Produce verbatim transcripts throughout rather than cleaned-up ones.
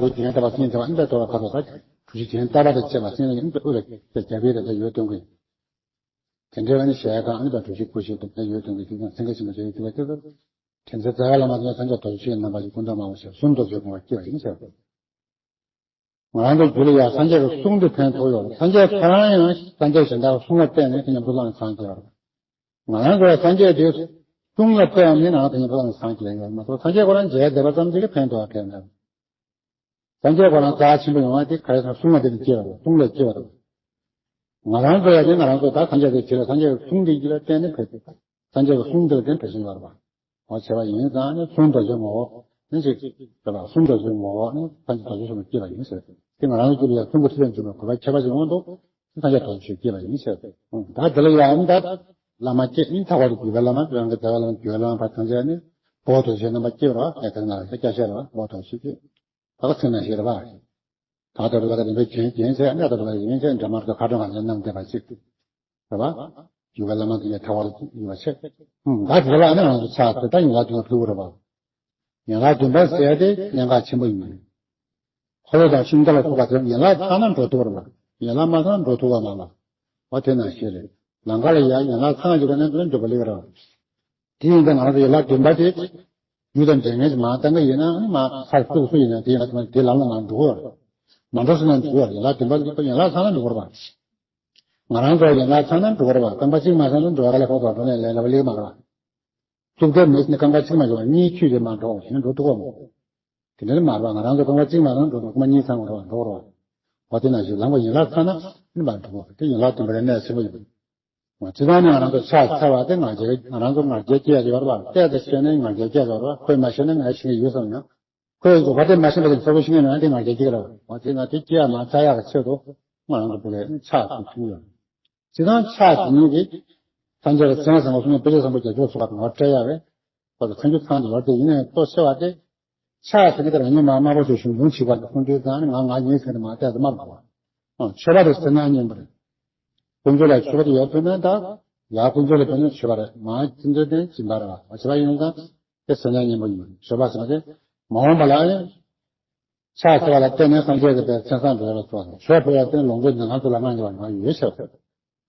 གྲུ་བཞི་གྱེན་བསྟབ་པ་སེང་ལྡེང་བ་ཨ་ནི་ད་དོ་ལ་ཁ་དོག་ད་གྲུ་བཞི་གྱེན་བསྟབ་པ་དང་བཅས་པ་སེང་ལྡེང་ཨ་ནི་ད་དབུ་ལ་རྒྱ་བལ་དེ་འདྲ་ཡོད་སྟོན་གི། དེ་འདྲའི་ཨ་ནི་གཞལ་ཡས་ཁང་ཨ་ནི་ད་གྲུ་བཞི་སྐུ་བཞི་དེ་འདྲ་ཡོད་སྟོན་གི་དེ་ཀྱང་སེང་གེ་ཆེན་པོ་མཇལ་ཡོད་དེ་བ་དེ་ད་དྲན་རྩེ་རྩ་བའི་བླ་མ་དེ་སངས་རྒྱས་རྡོ་རྗེ་ཆོས་ཀྱི་རྣམ་པ་ཞིག་སྐུ་མདོག་དམར་པོ་ཞིག་གསུང་རྡོ་རྗེ་སྐུ་མར་སྐྱེས་པ་ཡིན་ཟེར། ང་རང་ཚོ་རྒྱུད་ལ་ཡང་སངས་རྒྱས་ཀྱི་གསུང་འདི་ཕན་ཐོགས་ཡོད་རེད། སངས་རྒྱས་ཁོ་རང་ཡང་སངས་རྒྱས་གཞན་དག་གི་གསུང་ལ་བརྟེན་ནས་དེ་ཉམས་སུ་བླངས་ནས་སངས་རྒྱས་པ་རེད། ང་རང་ཚོ་ཡང་སངས་རྒྱས་དེའི་གསུང་ལ་བརྟེན་ནས་ང་རང་དེ་ཉམས་སུ་བླངས་ནས་སངས་རྒྱས་ཡོད་མ་གཏོགས་སངས་རྒྱས་ཁོ་རང་མཇལ་བསྡད་པ་ཙམ་གྱིས་ཕན་ཐོགས་པ་གང་ཡང་མེད། སངས་རྒྱས་ཁོ་རང་རྩ་ཆེན་པོ་ཡོང་བ་དེ་ག་རེ་ཟེར་ན་གསུང་ལ་བརྟེན་ནས་སྐྱེས་པ་རེད། གསུང་ལ་སྐྱེས་པ་རེད། ང་རང་ཚོ་ཡང་དེ་ང་རང་ཚོ་ད་སངས་རྒྱས་དེ་བྱེད་ལ་སངས་རྒྱས་ཀྱི་གསུང་དེ་རྒྱུད་ལ་བརྟེན་ནས་ཕེབས་ཏེ་སངས་རྒྱས་ཀྱི་གསུང་དེ་ལ་བརྟེན་ཕེབས་བཞིན་ཡོད་རེད་པ། འོ་བྱས་པ་ཡིན་ཙང་ནི་གསུང་རྡོ་རྗེ་ངོ་བོ་ནི་ཅིག་རེད་པ། གསུང་རྡོ་རྗེ་ངོ་བོ་ནི་སངས་རྒྱས་རྡོ་རྗེ་ཆོས་སྐྱེས་པ་ཡིན་ཟེར། དེ་ང་རང་ཚོ་རྒྱུད་ལ་ཡང་གསུང་གི་ཐུབ་པའི་འཇུག་པའི་གོ་འཕང་ཁྱད་པར་ཅན་ཡོང་འདུག་སངས་རྒྱས་རྡོ་རྗེ་ཆོས་སྐྱེས་པ་ཡིན་ཟེར། ད་དེ་ལ་ཡང་ད་བླ་མ་སྐྱེས་ནི་ཐག་པ་དེ་རྒྱུད་པའི་བླ་མ་རང་གི་རྩ་བའི་བླ་མ་རྒྱུད་པའི་བླ་མ་བར་ཐམས་ཅད་ནི་འོ་རྡོ་རྗེ་རྣམ་པ་སྐྱེས་པ་རེད་པ། ཡ་དེ་ང་ལ་སྐྱ་ཤས་རེད་པ། འོ་རྡོ་རྗེ་སྐྱེས། ད་ག་ཚིག་ནང་བཞིན་རེད་པ། ད་ལྟ་རུ་ལ་རིམ་པས་གྱེན་གྱེན་བྱས་གནས་ད་རུ་ལ་ཡིན་བྱས་འདྲ་མར་དུ་ཁ་གྲངས་ལ་གནང་བསྡད་པ་ཅིག་རེད་པ། རྒྱུད་པའི་བླ་མ་དེ་ཡང་ཐལ་བ་ལ་ཡོད་པ་ཆེ། ད་དེ་ལ་ཨ་ནི་ང་ཚོ་ཕྱག་དེ་ད་ཡན་ལག་བདུན་པ་ཕུལ་དགོས་རེད་པ། ཡན་ལག་བདུན་པ་ཟེར་ཏེ་གནད་འགག་ཆེན་པོ་ཡིན། འཁོར་ལོ་དང་ཤིང་རྟ་ལ་སོགས་པ་དེ་ཡན་ལག་ཚང་ན་འགྲོ་ཐུབ་པ་རེད་པ། ཡན་ལག་མ་ཚང་ན་འགྲོ་ཐུབ་པ་མ་རེད། འོ་དེ་ནང་བཞིན་རེད། ལམ་ཁ་ལ་ཡང་ཡན་ལག་ཚང་ཡོད་པ་ན་འགྲོ་འགྲོ་བ་ལེགས་རེད་པ། དེ་ཡིན་ཙང་ང་རང་ཚོ་ཡན་ལག་བདུན་པ་དེ་རྒྱུད་དང་འབྲེལ་ངེས་ཀྱི་མ་བཏང་གི་ཡིན་ན་ཨ་ནི་མ་ཚར་སུ་སུ་ཡིན་ན་དེ་ཡན་ལག་དེ་ལམ་ལ་མ་འགྲོ་གི་རེད། མ་འགྲོ་སོང་ན་འགྲོ་གི་རེད། ཡན་ལག་བདུན་པ་ཡན་ལག་ཚང་ན་འགྲོ་གི་རེད་པ། ང་རང་ཚོ་ཡན་ལག་ཚང་ན་འགྲོ་གི་རེད་པ། རྐང་པ་གཅིག་མ་ཚང་ན་འགྲོ་ག་ལ་ཁོག་ཐོག་འགྲོ་ནས་ལས་སླ་པོ་ལེགས་མ་རེད་པ། གཙུག་ཏོར་མེད་ནི་རྐང་པ་གཅིག་མ་འགྲོ་བ་གཉིས་ཁྱུད་རེ་མ་འགྲོ་བ་ཞིག་འགྲོ་ཐུབ་གོ་མོ། དེ་འདྲ་མ་རེད་པ། ང་རང་ཚོ་རྐང་པ་གཅིག་མ་ཚང་འགྲོ་རྐང་པ་གཉིས་ཚང་འགྲོ་བ་འགྲོ་རོགས། འོ་དེ་ནང་བཞིན་ལམ་པ་ཡན་ལག་ཚང་ན་ནི་མ་འགྲོ་གོ། དེ་ཡན་ལག་བདུན་པ་རེ་གནད་ཆེན་པོ་ཡིན། སྤྱི་བཏང་ནས་ང་རང་ཚོ་ཕྱག་འཚལ་བ་དེ་ང་རྒྱལ་ང་རང་ཚོ་ང་རྒྱལ་སྐྱེ་ཡ་ཡོད་རེད་པ། བལྟས་ཏེ་ཤེས་ནས་ང་རྒྱལ་སྐྱེ་ཡ་ཡོད་རེད་པ། ཁོས་མ་ཤེས་ན་ང་ཤེས་ཀྱི་ཡོད་བསམ་ཡང་། ཁོས་འགོག་པ་དེ་མ་ཤེས་པ་དེ་གསལ་པོ་ཤེས་ཀྱི་མེད་ན་དེ་ང་རྒྱལ་སྐྱེ་གི་རེད་པ། འོ་དེ་ན་དེ་སྐྱེ་ཡ་མ་ཚར་ཡ་གི་ཆེད་དུ་ང་རང་ཚོ་བོད་པའི་ཕྱག་ཚོ་ཐུག་ཡོད། སྤྱིར་བཏང་ཕྱག་དེ་ཉིད་ཀྱིས་སངས་རྒྱས་ཀྱི་མཚན་བཟང་པོ་གསུང་དཔེ་ཆ་བཟང་པོ་རྒྱ་ཆོས་སོགས་པ་ངོ་སྤྲད་ཡག་རེད། ཁོ་ཚོ་ཚང་རྒྱུ་ཚང་དུ་ཡོད་དེ་ཡིན་ནའི་ལྟོ་ཆེ་བ་དེ། ཕྱག་ཟེར་གྱི་དེ་རང་ཉིད་མ་དམར་པོ་ཞིག་གཞུང་འབྱུང་བྱེད་པ་དེ་གསུང་དུས་ཙང་ནི་ང་ང་ཉིད་ཟེར་ནས་མ་བལྟས་ཏེ་དམར་པོ་བ། མཆོད་པ་དེ་སེར་སྣ་སྙིང་པོ་རེད། དཀོན་མཆོག་ལ་མཆོད་པ་དེ་ཡོད་ཕུལ་ན་ད། ཡ་དཀོན་མཆོག་ལ་ཕུལ་ན་མཆོད་པ་རེད། མ་དཀོན་མཆོག་དེ་སྦྱིན་པ་རེད་བ། བྱས་པ་ཡིན་ཙང་དེ་སེར་སྣ་སྙིང་པོ་ཡིན། མཆོད་པ་ཟེར་བ་དེ་མ་འོངས་པ་ལ་ཨེ། ཕྱག་འཚལ་བ་ལ་བརྟེན་ནས་སངས་རྒྱས་ཀྱི་དེ་མཚན་བཟང་འགྲུབ་པ་ལ་སོགས་མཆོད་པ་ལ་བརྟེན་ནས་ལོངས་སྤྱོད་ནི་ང་ཚོ་ལ་མངའ་བརྙེས་པ་ཡང་ཡོད་ཟེར་བ་དེ།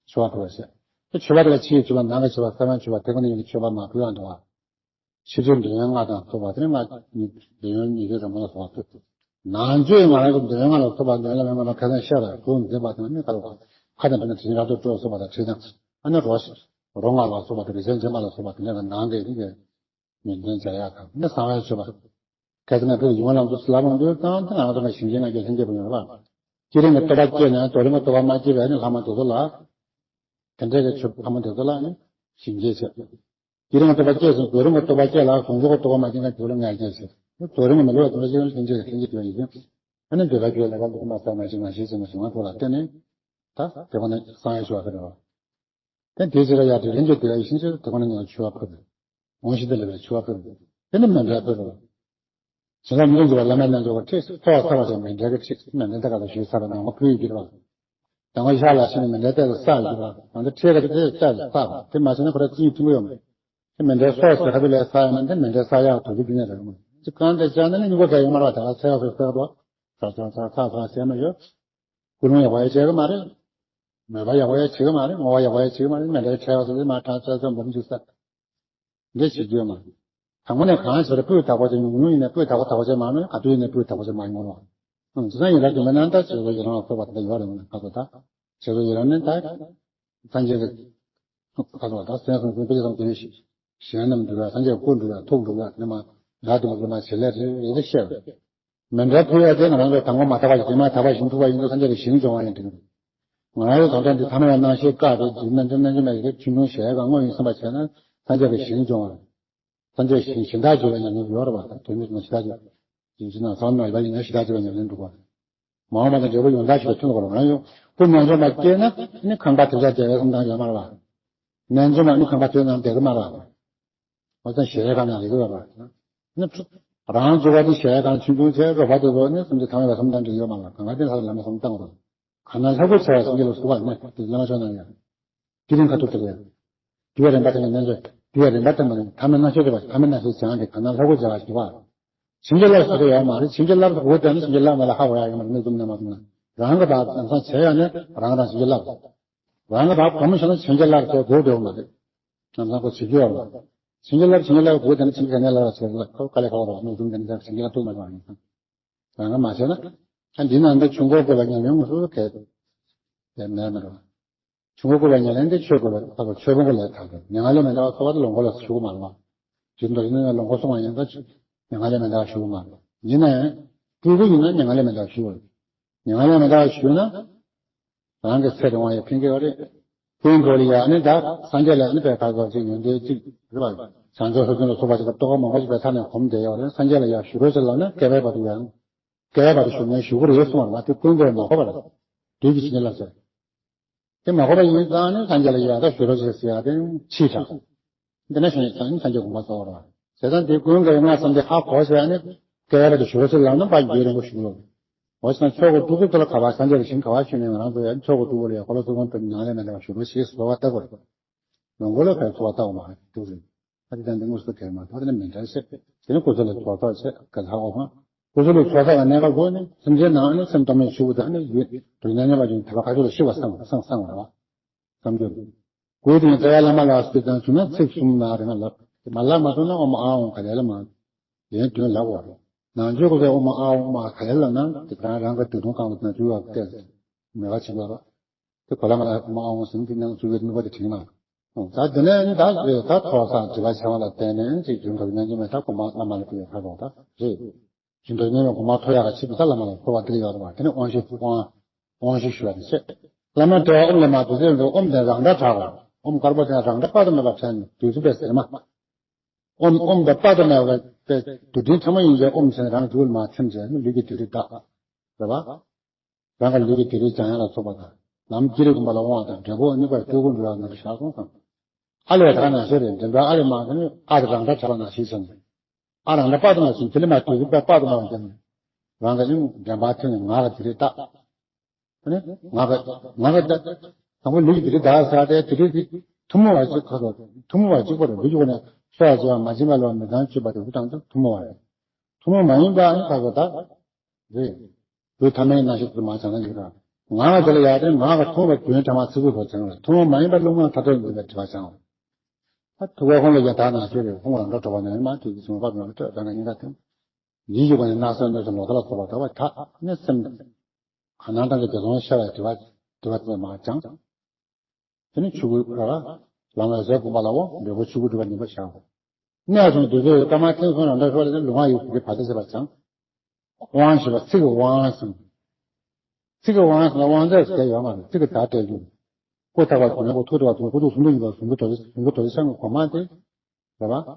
མཆོད་པ་ཕུལ་བ་ཟེར། དེ་མཆོད་པ་དེ་ལ་ཕྱིའི་མཆོད་པ་ནང་གི་མཆོད་པ་ས་བོན་མཆོད་པ་དེ་ཁོ་ནས་ཡིན་གྱི་མཆོད་པ་མ་ཕུལ་ཡང་འདུག་བ། ཕྱི་ཚུལ་འདོད་ཡོན་ལྔ་དང་ཚོགས་པ་དེ་ནི་ལྔ་འདོད་ཡོན་ཉི་ཤུ་རིང་མོ་ལ་སོགས་པ་ཕུལ། ནང་ཆོས་ང་རང་གི་འདོད་ཡོན་ལྔ་ལ་སོགས་པ་འདོད་ཡོན་ལྔ་ལ་ཁ་སང་ཤ་དང་གཟུགས་འཛིན་པ་དང་ནི་ཁ་ལ་ཁ་དང་བྲལ་ན་དྲི་ཞིམ་རབ་ཏུ་དཀྲོལ་སོགས་པ་དང་དྲི་དང་ཨ་ནི་རོ་རོ་མངར་བ་སོགས་པ་དང་རེག་བྱ་འཇམ་པ་ལ་སོགས་པ་དེ་འདྲ་གི་ནང་གི་ནི་ཉིན་ལྡན་བྱ་ཡག་དང་ནི་གསང་བའི་མཆོད་པ། གལ་སྲིད་ང་ཕར་ཡོང་ལམ་དུ་ལབ་འོང་དུས་ཙང་དེ་ང་རང་ཚོ་ལ་ཞིང་ཆེན་ལྔ་བརྒྱ་ལྷན་སྐྱེས་པ་ཡོད་རེད་པ། བསྐྱེད་རིམ་གྱི་བསྟོད་པ་སྐྱེས་ནས་རྫོགས་རིམ་གྱི་བསྟོད་པ་མ་སྐྱེས་པའི་ནི་ལྷག་མ་དེ་ཚོ་ལ། དེ་འདྲའི་གི་ཆོས་ལྷག་མ་དེ་ཚོ་ལ་ནི་ཞིང་སྐྱེས་བྱེད། བསྐྱེད་རིམ་གྱི་བསྟོད་པ་སྐྱེས་སོང་རྫོགས་རིམ་གྱི་བསྟོད་པ་སྐྱེས་ལ་གཟུངས་གཞུག་གི་བསྟོད་པ་མ་སྐྱེས་ན་དེ་ཚོ་ལ་ལྔ་བརྒྱ་བྱེད། རྫོགས་རིམ་གྱི་མི་སླུ་བ་དེ་ཚོ་ཞིག་ལྷན་སྐྱེས་ཀྱི་ལྷན་སྐྱེས་དེ་ཡིན། ཨ་ནི་འདོད་པ་སྐྱེ་ལས་ཀ་འདུག་མ་ཟ་མ་ཤི་མ་ཤི་ཟིན་མ་ཤི་མ་ཐོག་ལ་བརྟེན་ནས། ད་དེ་ཁོ་ནི་གསང་བའི་ཆོས་པ་ཁ་རེད་བ། དེ་དེའི་ཕྱིར་ཡ་དེ་ལྷན་སྐྱེས་དེ་ལ་ཡིད་བཞིན་ཆོས་དེ་ཁོ་ན་ཉིད་ལ་མཆོད་པ་ཕུལ། འོང་ཞིང་དེ་ལ་ལས་མཆོད་པ་ཕུལ། དེ་ནི་མཎྜལ་ཕུལ་རོ། བྱིན་རླབས་མི་འགྱུར་བ་བླ་མའི་རྣལ་འབྱོར་པ་ཁྲིད་ཚོགས་བསགས་པ་ཞིག་མཎྜལ་གྱི་ཁྲིད་མཎྜལ་དེ་ག་ལ་ཞུས་ཚར་བ་ནང་མ་ཕུལ་ཡོད་ཀྱི་རེད་བ། དང་པོ་ཤ་ལ་ཕྱིན་ནས་མཎྜལ་དེ་ལ་བསགས་ཡོད་ཀྱི་རེད་བ། ད་ལྟ་ཁྲིད་ག་དེ་དེ་ལ་བསགས་པ་དེ་མ་བྱས་ན་ཁོ་ར་ཅི་ཡིན་ཐུང་གི་ཡོད་མ་རེད། དེ་མཎྜལ་སོགས་ཟེར་ཁ་ཐུག་ལས་བསགས་ཡོད་ན་དེ་མཎྜལ་བསགས་ཡག་དོ་ཚིགས་དེ་ནས་རེད་མ་རེད། ཅི་གང་དེ་བྱས་ན་ནི་སྨྱུ་གུ་ཟ་ཡོད་མ་རེད་བ། ད་ག་ཚད་ཡག་ཟེར་ཟེར་རོ། ཚ་ཚ་ཚ་ཚ་ཚ་ཟེར་མ་ཡོད། ཀུན་སློང་ཡག་པོ་ཡང་བྱེད་གི་མ་རེད། མོས་པ་ཡག་པོ་ཡང་བྱེད་གི་མ་རེད། བསྔོ་བ་ཡག་པོ་ཡང་བྱེད་གི་མ་རེད། མཎྜལ་ཁྲལ་བ་སོགས་དེ་མ་ཁྲལ་ཁྲལ་ཚོད་འབུམ་བཅུ་ས། འདི་བྱེད་རྒྱུ་ཡོད་མ་རེད། དང་པོ་ནས་གང་བྱེད་རེད། སྤུས་དག་པོ་བྱེད། ཉུང་ཉུང་ཡིན་ན་སྤུས་དག་པོ་དག་པོ་བྱེད་མ་ནོར། ག་དུས་ཡིན་ན་སྤུས་དག་པོ་བྱེད་མ་ཡིན་ནོར་བ། ཨང་། དེ་ཚང་ཡིན་ར་དུ་མེད་ན་ད་བྱེད་རོགས་ཡི་རང་ལ་སོགས་པ་དེ་འདྲ་ཡོད་རེད་མ་ནོར། ག་ཚོད་ད། བྱེད་རོགས་ཡི་རང་ནི་ད། སངས་རྒྱས་ཀྱི། ག་ཚོད་ད་སེམས་སོང་ཚུལ་དཔེ་ཆ་ཚང་དེ་ནས་ཤེས། གཞན་རྣམས་འགྲུབ་ཡ། སངས་རྒྱས་སྐུ་འགྲུབ་ཡ། ཐུགས་འགྲུབ་ཡ། ནི་མ། ཡ་དུ་མ་དུ་མ་བྱེད་ལས་རེ་རེ་བཤད་རེད། མཎྜལ་ཕུལ་ཡ་དེ་ང་རང་ཚོ་དང་པོ་མ་དག་པ་ཞིག་དེ་མ་དག་པ་ཞིག་ཐུབ་པ་ཡིན་ན་སངས་རྒྱས་ཀྱི་ཞིང་སྦྱོང་བ་ཡིན་དྲན། ང་རང་ཚོ་དང་ཐོག་འདི་ཐ་མ་ཡང་སྣང་ཤས་བཀག་རེད། འདི་རྣལ་འབྱོར་རྣལ་འབྱོར་མ་ཡི་རེད། ཆུང་ཆུང་གཞལ་ཡས་ཁང་དངོས་ཡིན་བསམ་པ་བྱས་ན་སངས་རྒྱས་ཀྱི་ཞིང་སྦྱོང་བ་རེད། སངས་རྒྱས་ཞིང་གཞན་དག་སྦྱོར་བའི་ཉམས་ལེན་ཡོད་རེད་པ། དོན་དུ་ཞི་བདག་སྦྱོར། ཡིན་ཕྱི་ནང་གསང་སྔགས་ཡོད་པ་ཡིན་ན་ཞི་བདག་སྦྱོར་བའི་ཉམས་ལེན་འགྲུབ་པ་རེད། མ་འོངས་པ་དང་འབྲས་བུ་ཡང་དག་ཞིག་ལ་མཐུན་དགོས་པ་རང་ཡོད། སྐུ་རྣལ་འབྱོར་མ་སྐྱེས་ན་ནི་ཁང་པ་དེ་ཚོ་བདེ་བའི་བསམ་སྟངས་ཡོད་མ་རེད་པ། རྣལ་འབྱོར་མ་ནི་ཁང་པ་དེ་ནང་བསྡད་ཀྱི་མ་རེད་པ། འོ་ཙང་གཞལ་ཡས་ཁང་ནང་བསྡད་ཀྱི་ཡོད་པ་ནི། རང་རྫོགས་པ་དེ་གཞལ་ཡས་ཁང་ཆུང་ཆུང་བྱས། རོགས་པ་དེ་ཚོ་ནི་སེམས་ཅན་ཐ་མལ་པའི་བསམ་སྟངས་འདྲ་ཡོད་མ་རེད། གང་ག་དེ་ལྷ་ལ་མི་བསམ་སྟངས་རེད། གང་ན་ལྷ་སྐུ་བྱ་བ་སེང་གེ་ལ་ཟུག་པ་ནི་དེ་བླ་མ་མཆོག་ནང་ཡང་། དེ་རིང་ཁ་ཐུག་དེ་རེད། དེ་བས་རིམ་པ་དེ་ནི་རྣལ་འབྱོར། དེ་བས་རིམ་པ་དེ་མ་ནི་ཐ་མལ་སྣང་ཤས་རེད་པ། ཐ་མལ་སྣང་ཤས་སྦྱངས་ཏེ་གང་ན་ལྷ་སྐུ་བྱ་བ་ཞེས་པ། བྱིན་གྱིས་བརླབས་ཟེར་ཡ་ཡོད་མ་རེད། བྱིན་གྱིས་བརླབས་ཟེར་དགོས་དེ་ནི་བྱིན་གྱིས་བརླབས་མ་ལ་ཧ་གོ་ཡ་ཡོད་མ་རེད། མིག་བཙུམ་ནས་མ་བཙུམ་ན་རང་གི་བར་ལམ་སང་བྱས་ཡ་ནི་རང་རང་བྱིན་གྱིས་བརླབས། རང་གི་བར་གོམས་བྱས་ན་བྱིན་གྱིས་བརླབས་ཟེར་དགོས་དེ་ཡོད་མ་རེད། ལམ་སང་ཁོ་བྱེད་རྒྱུ་ཡོད་མ་རེད། བྱིན་གྱིས་བརླབས་བྱིན་གྱིས་བརླབས་དགོས་དེ་ནི་བྱིན་གྱིས་ག་ནས་བརླབས་ཟེར་ལ་ཁོ་དཀའ་ལས་ཁག་པོ་རེད། མིག་བཙུམ་དེ་ནི་བྱིན་གྱིས་བརླབས་ཐུབ་མ་རེད། རང་ག་མ་བྱས་ན། ཨ་འདི་ན་འདི་ཆུ་འགོ་བཀོད་པ་ཉམས་མྱོང་སུ་གལ་ཏེ་མེད་མི་རུང་། ཆུ་འགོ་བཀོད་པ་ཉམས་ལེན་དེ་ཆོས་བཀོད་པ་ལྟ་བུ་ཆོས་ཕུང་གི་ལས་དག་གི་མྱ་ངན་ལས་མི་འདའ་བ་ཐོབ་པ་དེ་ལོངས་སྐུ་ལ་ཞུགས་མ་རུང་བ། རྒྱུན་དུ་ཡིན་ན་ལོངས་སྐུ་སོང་བ་ཡིན་ཙང་མྱ་ངན་ལས་མི་འདའ་བ་ཞུགས་མ་རུང་། ཡིན་ན་ཡང་སྤྲུལ་སྐུ་ཡིན་ན་མྱ་ངན་ལས་མི་འདའ་བ་ཞུགས་རུང་། མྱ་ངན་ལས་མི་འདའ་བ་ཞུགས་ན། རང་གི་ཚེ་རིང་བ་ཡི་ཕན་ཁེ་བ་རེད། ཀུན་གོ་ལ་ཡ་ནི་ད་སངས་རྒྱས་ལ་ནི་པའི་ཁ་ཚོགས་ཅིག་ཡོན་ཏན་གཅིག་རེད་བ། བྱང་ཆུབ་ལྷ་ཀུན་ལ་སོགས་པ་ཅིག་ལ་རྟོགས་པ་མང་པོ་ཞིག་པའི་ཐ་ནས་གོམས་བསྡད་ཡོད་རེད། སངས་རྒྱས་ལ་ཡ་ཞུ་རོགས་ཅིག་ལབ་ན་བསྐལ་པའི་བར་དུ་ཡང་བསྐལ་པའི་བར་དུ་ཞུ་ན་ཞུ་གི་རེད་གསུངས་པ་རེད་བ། དེ་ཀུན་གོ་མ་གོ་བ་རེད། དུས་ཀྱི་ཕྱིན་ལ་ཟེར། དེ་མ་གོ་བ་ཡིན་ཙང་ནི་སངས་རྒྱས་ལ་ཡ་ད་ཞུ་རོགས་ཅིག་ཟེར་ཡ་དེ་ཕྱིས་དྲགས། འདི་ནས་བྱུང་ཡོད་ཙང་ནི་སངས་རྒྱས་དགོངས་པ་རྫོགས་པ་རེད་བ། བྱས་ཙང་དེ་ཀུན་གོ་ཡི་སྔ་བསམ་དེ་ཧ་གོ་བྱས་ནི་བསྐལ་པའི་བར་དུ་ཞུ་རོགས་ཅིག་ལབ་ན་ཕར་རྒྱུན་རིང་པོ་ཞུ་གི་རེད། འོ་ཞིག་ན་ཆོས་སྐུ་སྤྲུལ་སྐུ་དེ་ལ་ག་པར་སངས་རྒྱས་ཀྱི་ཞིང་ག་པར་བྱོན་ནས་ང་རང་ཚོ་ཡང་ཆོས་སྐུ་སྤྲུལ་སྐུ་ལ་ཡང་འཁོར་ལོ་སོགས་ཀུན་ཏུ་མྱ་ངན་ལས་མི་འདའ་བར་ཞུ་རོགས་ཞེས་གསོལ་བ་བཏབ་དགོས་རེད། ལོངས་སྐུ་ལ་ག་གསོལ་བ་བཏབ་པ་མ་རེད་འདུག་རེད། ཨ་ཙི་ད་འདི་དངོས་སུ་གལ་མ་ཐོག་དེ་ནི་མི་འདྲ་ཞེས་དེ་ནི་སྐུ་ཚེ་ལ་ཚོགས་ཚོགས་བྱེད་ག་ལྷག་འོ་ཧང་། སྐུ་ཚེ་ལ་ཚོགས་ཚོགས་ཀྱི་གནས་སྐབས་སྒོ་ནས་སེམས་ཅན་ནང་ནས་སེམས་གཏོང་མེད་ཆུ་བོ་དང་ནི་ཡུལ་དུ་ཉམས་ཉམས་པ་ཅིག་དེ་བ་ཁ་ཆུ་ལ་ཤི་བ་བསམ་བསམ་བསམ་བ་རེད་བ། བསམ་རྒྱུ། སྐུའི་སྟེང་རྩ་བའི་བླ་མ་ལ་སྐུ་དང་བྱུང་ན་ཚིག་གསུམ་ན་རེ་ང་ལབ། མ་ལབ་མ་སོང་ན་ཨོཾ་ཨཱཿཧཱུྃ་ག་ལེ་ལ་མ། ཡོན་ཏན་ལབ་འོ། ནང་ཆོས་སྐུ་ཚེ་ཨོཾ་ཨཱཿཧཱུྃ་ག་ལེ་ལ་ན་དེ་གང་རང་གི་དུས་ཐུང་གང་ལ་ན་ཆུ་བ་བལྟས་མེ་བ་ཆེན་པོ་ལ། དེ་གོ་ལ་མ་ལ་ཨོཾ་ཨཱཿཧཱུྃ་ཟིན་དེ་ནང་ཆུ་བའི་ནུས་པ་དེ་དྲན་མ། ད་དེ་ནས་ནི་ད་རེད། ད་ཐོག་སང་དྲི་བ་ཆེ་བ་ལ་བརྟེན་ནས་ཅིག་རྒྱུན་དུ་ཉན་གྱི་མེད། ད་གོ་མ་བླ་མ་ལ་དེ་ཡོད་ཁ་རོག་ད་རེད། རྒྱུན་དུ་ཉན་པའི་གོ་མ་ཐོ་ཡག་ག་ཆིབས་ད་བླ་མ་ལ་གསོལ་བ་འདེབས་ཡོད་རེད་བ། དེ་ནས་དབང་ཞུ་དབང་དབང་ཞུ་ཞུ་བ་དེ་བྱེད། བླ་མ་དེ་བ་ཨོཾ་ལས་མ་བདུད་རྩི་འདུག་ཨོཾ་དེ་རང་སྒྲ་གྲགས་པ། ཨོཾ་དཀར་པོ་དེ་རང་སྒྲ་དཔག་ཏུ་མེད་པ་ཕྲད་ནས་བདུད་རྩི་པའི་ཟེར་མ། ཨོཾ་ཨོཾ་དེ་དཔག་ཏུ་མེད་པའི་བདུད་འདྲེན་ཕྲ་མོ་ཡིན་ཞེས་ཨོཾ་ཟེར་ནས་རང་རྒྱུད་ལ་མ་ཚིམ་བྱས་ནས་ལུས་ཀྱི་བདུད་རྩི་དག་རེད་བ། རང་གི་ལུས་ཀྱི་བདུད་རྩི་སྦྱང་ཡག་ལ་སོགས་པ་དང་། ལམ་ཀྱི་རིགས་བསྒོམ་པ་ལ་དབང་དང་འབྲས་བུ་དམིགས་པ་སྤྲུལ་སྐུ་འགྲུབ་པར་ནུས་པ་ཤར་སོང་ཙང་། ཨ་ལས་གང་ན་ཤེས་རེད། འདྲེན་པ་ཨ་ལས་མ་གང་ནི་ཨ་དེ་རང་སྒྲ་གྲགས་པ་ན་ཤེས་ཙང་། ཨ་རང་སྒྲ་དཔག་ཏུ་མ་ཤེས་དེ་ལས་མ་དུས་ཀྱི་དཔག་ཏུ་མ་བ་ཀྱང་། རང་གི་ནི་འདྲེན་པ་ཐོན་ནས་ང་ལ་བདུད་རྩི་བཏགས། ཨ་ནི་ང་གི་ང་གི་ད་དང་པོ་ལུས་ཀྱི་བདུད་རྩི་བཏགས་ས་དེ་བདུད་རྩི་དེ་ཐུན་མོང་བ་གཅིག་ཁ་ཐོག་ཐུན་མོང་བ་གཅིག་པོ་རེད། འདི་ཀྱི་སྒོ་ནས་སྲོག་ལ་བཅད་པ་མ་བྱིན་པ་ལ་མི་གཙང་སྤྱོད་པ་དེ་འུ་ཐང་དུ་ཐུན་མོང་བ་རེད། ཐུན་མོང་མ་ཡིན་པ་ཨ་ནི་ཁ་ཐོག་ད། རེད། བོད་ཐ་མའི་རྣམ་ཤེས་དུ་མ་བྱང་ན་ཡོད་ར། ང་ལ་དེ་ལ་ཡ་དེ་ང་ག་ཐུང་བ་རྒྱུན་ཕྲ་མ་ཚིག་གུ་བོ་བྱང་ལ་ཐུང་བ་མ་ཡིན་པ་རླུང་ལ་ཐ་དད་ཡིན་པའི་དྲི་བ་བྱང་། ད་ཐུག་པའི་ཧོང་ལ་ཡ་ད་ན་ཤེས་རེད། ཧོང་རང་གྲོ་གྲོ་བ་ནས་མ་དུས་ཀྱི་བྱུང་བ་ནང་ལ་ཐོད་ད་ན་ཡིན་ད་དེ། ཡིད་ཀྱི་སྒོ་ནས་སྣང་སྲིད་གནོད་བྱེད་ལོག་ལྟ་ལ་སོགས་པ་ད་བ་ད་ནི་སེམས་དང་། ག་ནང་དང་གི་རྒྱ་མཚོ་ཤར་བའི་དྲི་བ་དྲི་བ་དེ་མ་བྱང་། དེ་ནི་ཆོས་སྐུ་ར་ལམ་ལ་ཟས་གོམས་པ་ལའོ་འབྲས་བུ་ཆོས་སྐུ་སྒྲུབ་པ་ནུས་པ་བྱའོ། གནས་དང་དུས་ཚོད་ཀྱི་སྐར་མ་ཐེངས་གསུམ་རང་འདྲ་ཤོར་ལ་ནི་ལུས་ངག་ཡིད་གསུམ་གྱི་བར་ཆད་སེལ་བར་བྱང་། དབང་ཞེས་པ་ཚིག་གི་དབང་ཟེར། ཚིག་གི་དབང་ཟེར་ན་དབང་རྫས་སུ་བྱས་ཡོད་མ་རེད། ཚིག་གི་བརྡ་སྤྲད་རྒྱུ། སྐུ་ཐག་པ་གུང་ལྡན་སྐུ་ཐུགས་ཐུབ་པ་གུང་སྐུ་ཐུགས་གསུང་དུ་ཡིན་པ་གཟུངས་སྐུ་རྡོ་རྗེ་གཟུངས་སྐུ་རྡོ་རྗེ་འཆང་གི་གོ་འཕང་དེ། རེད་པ།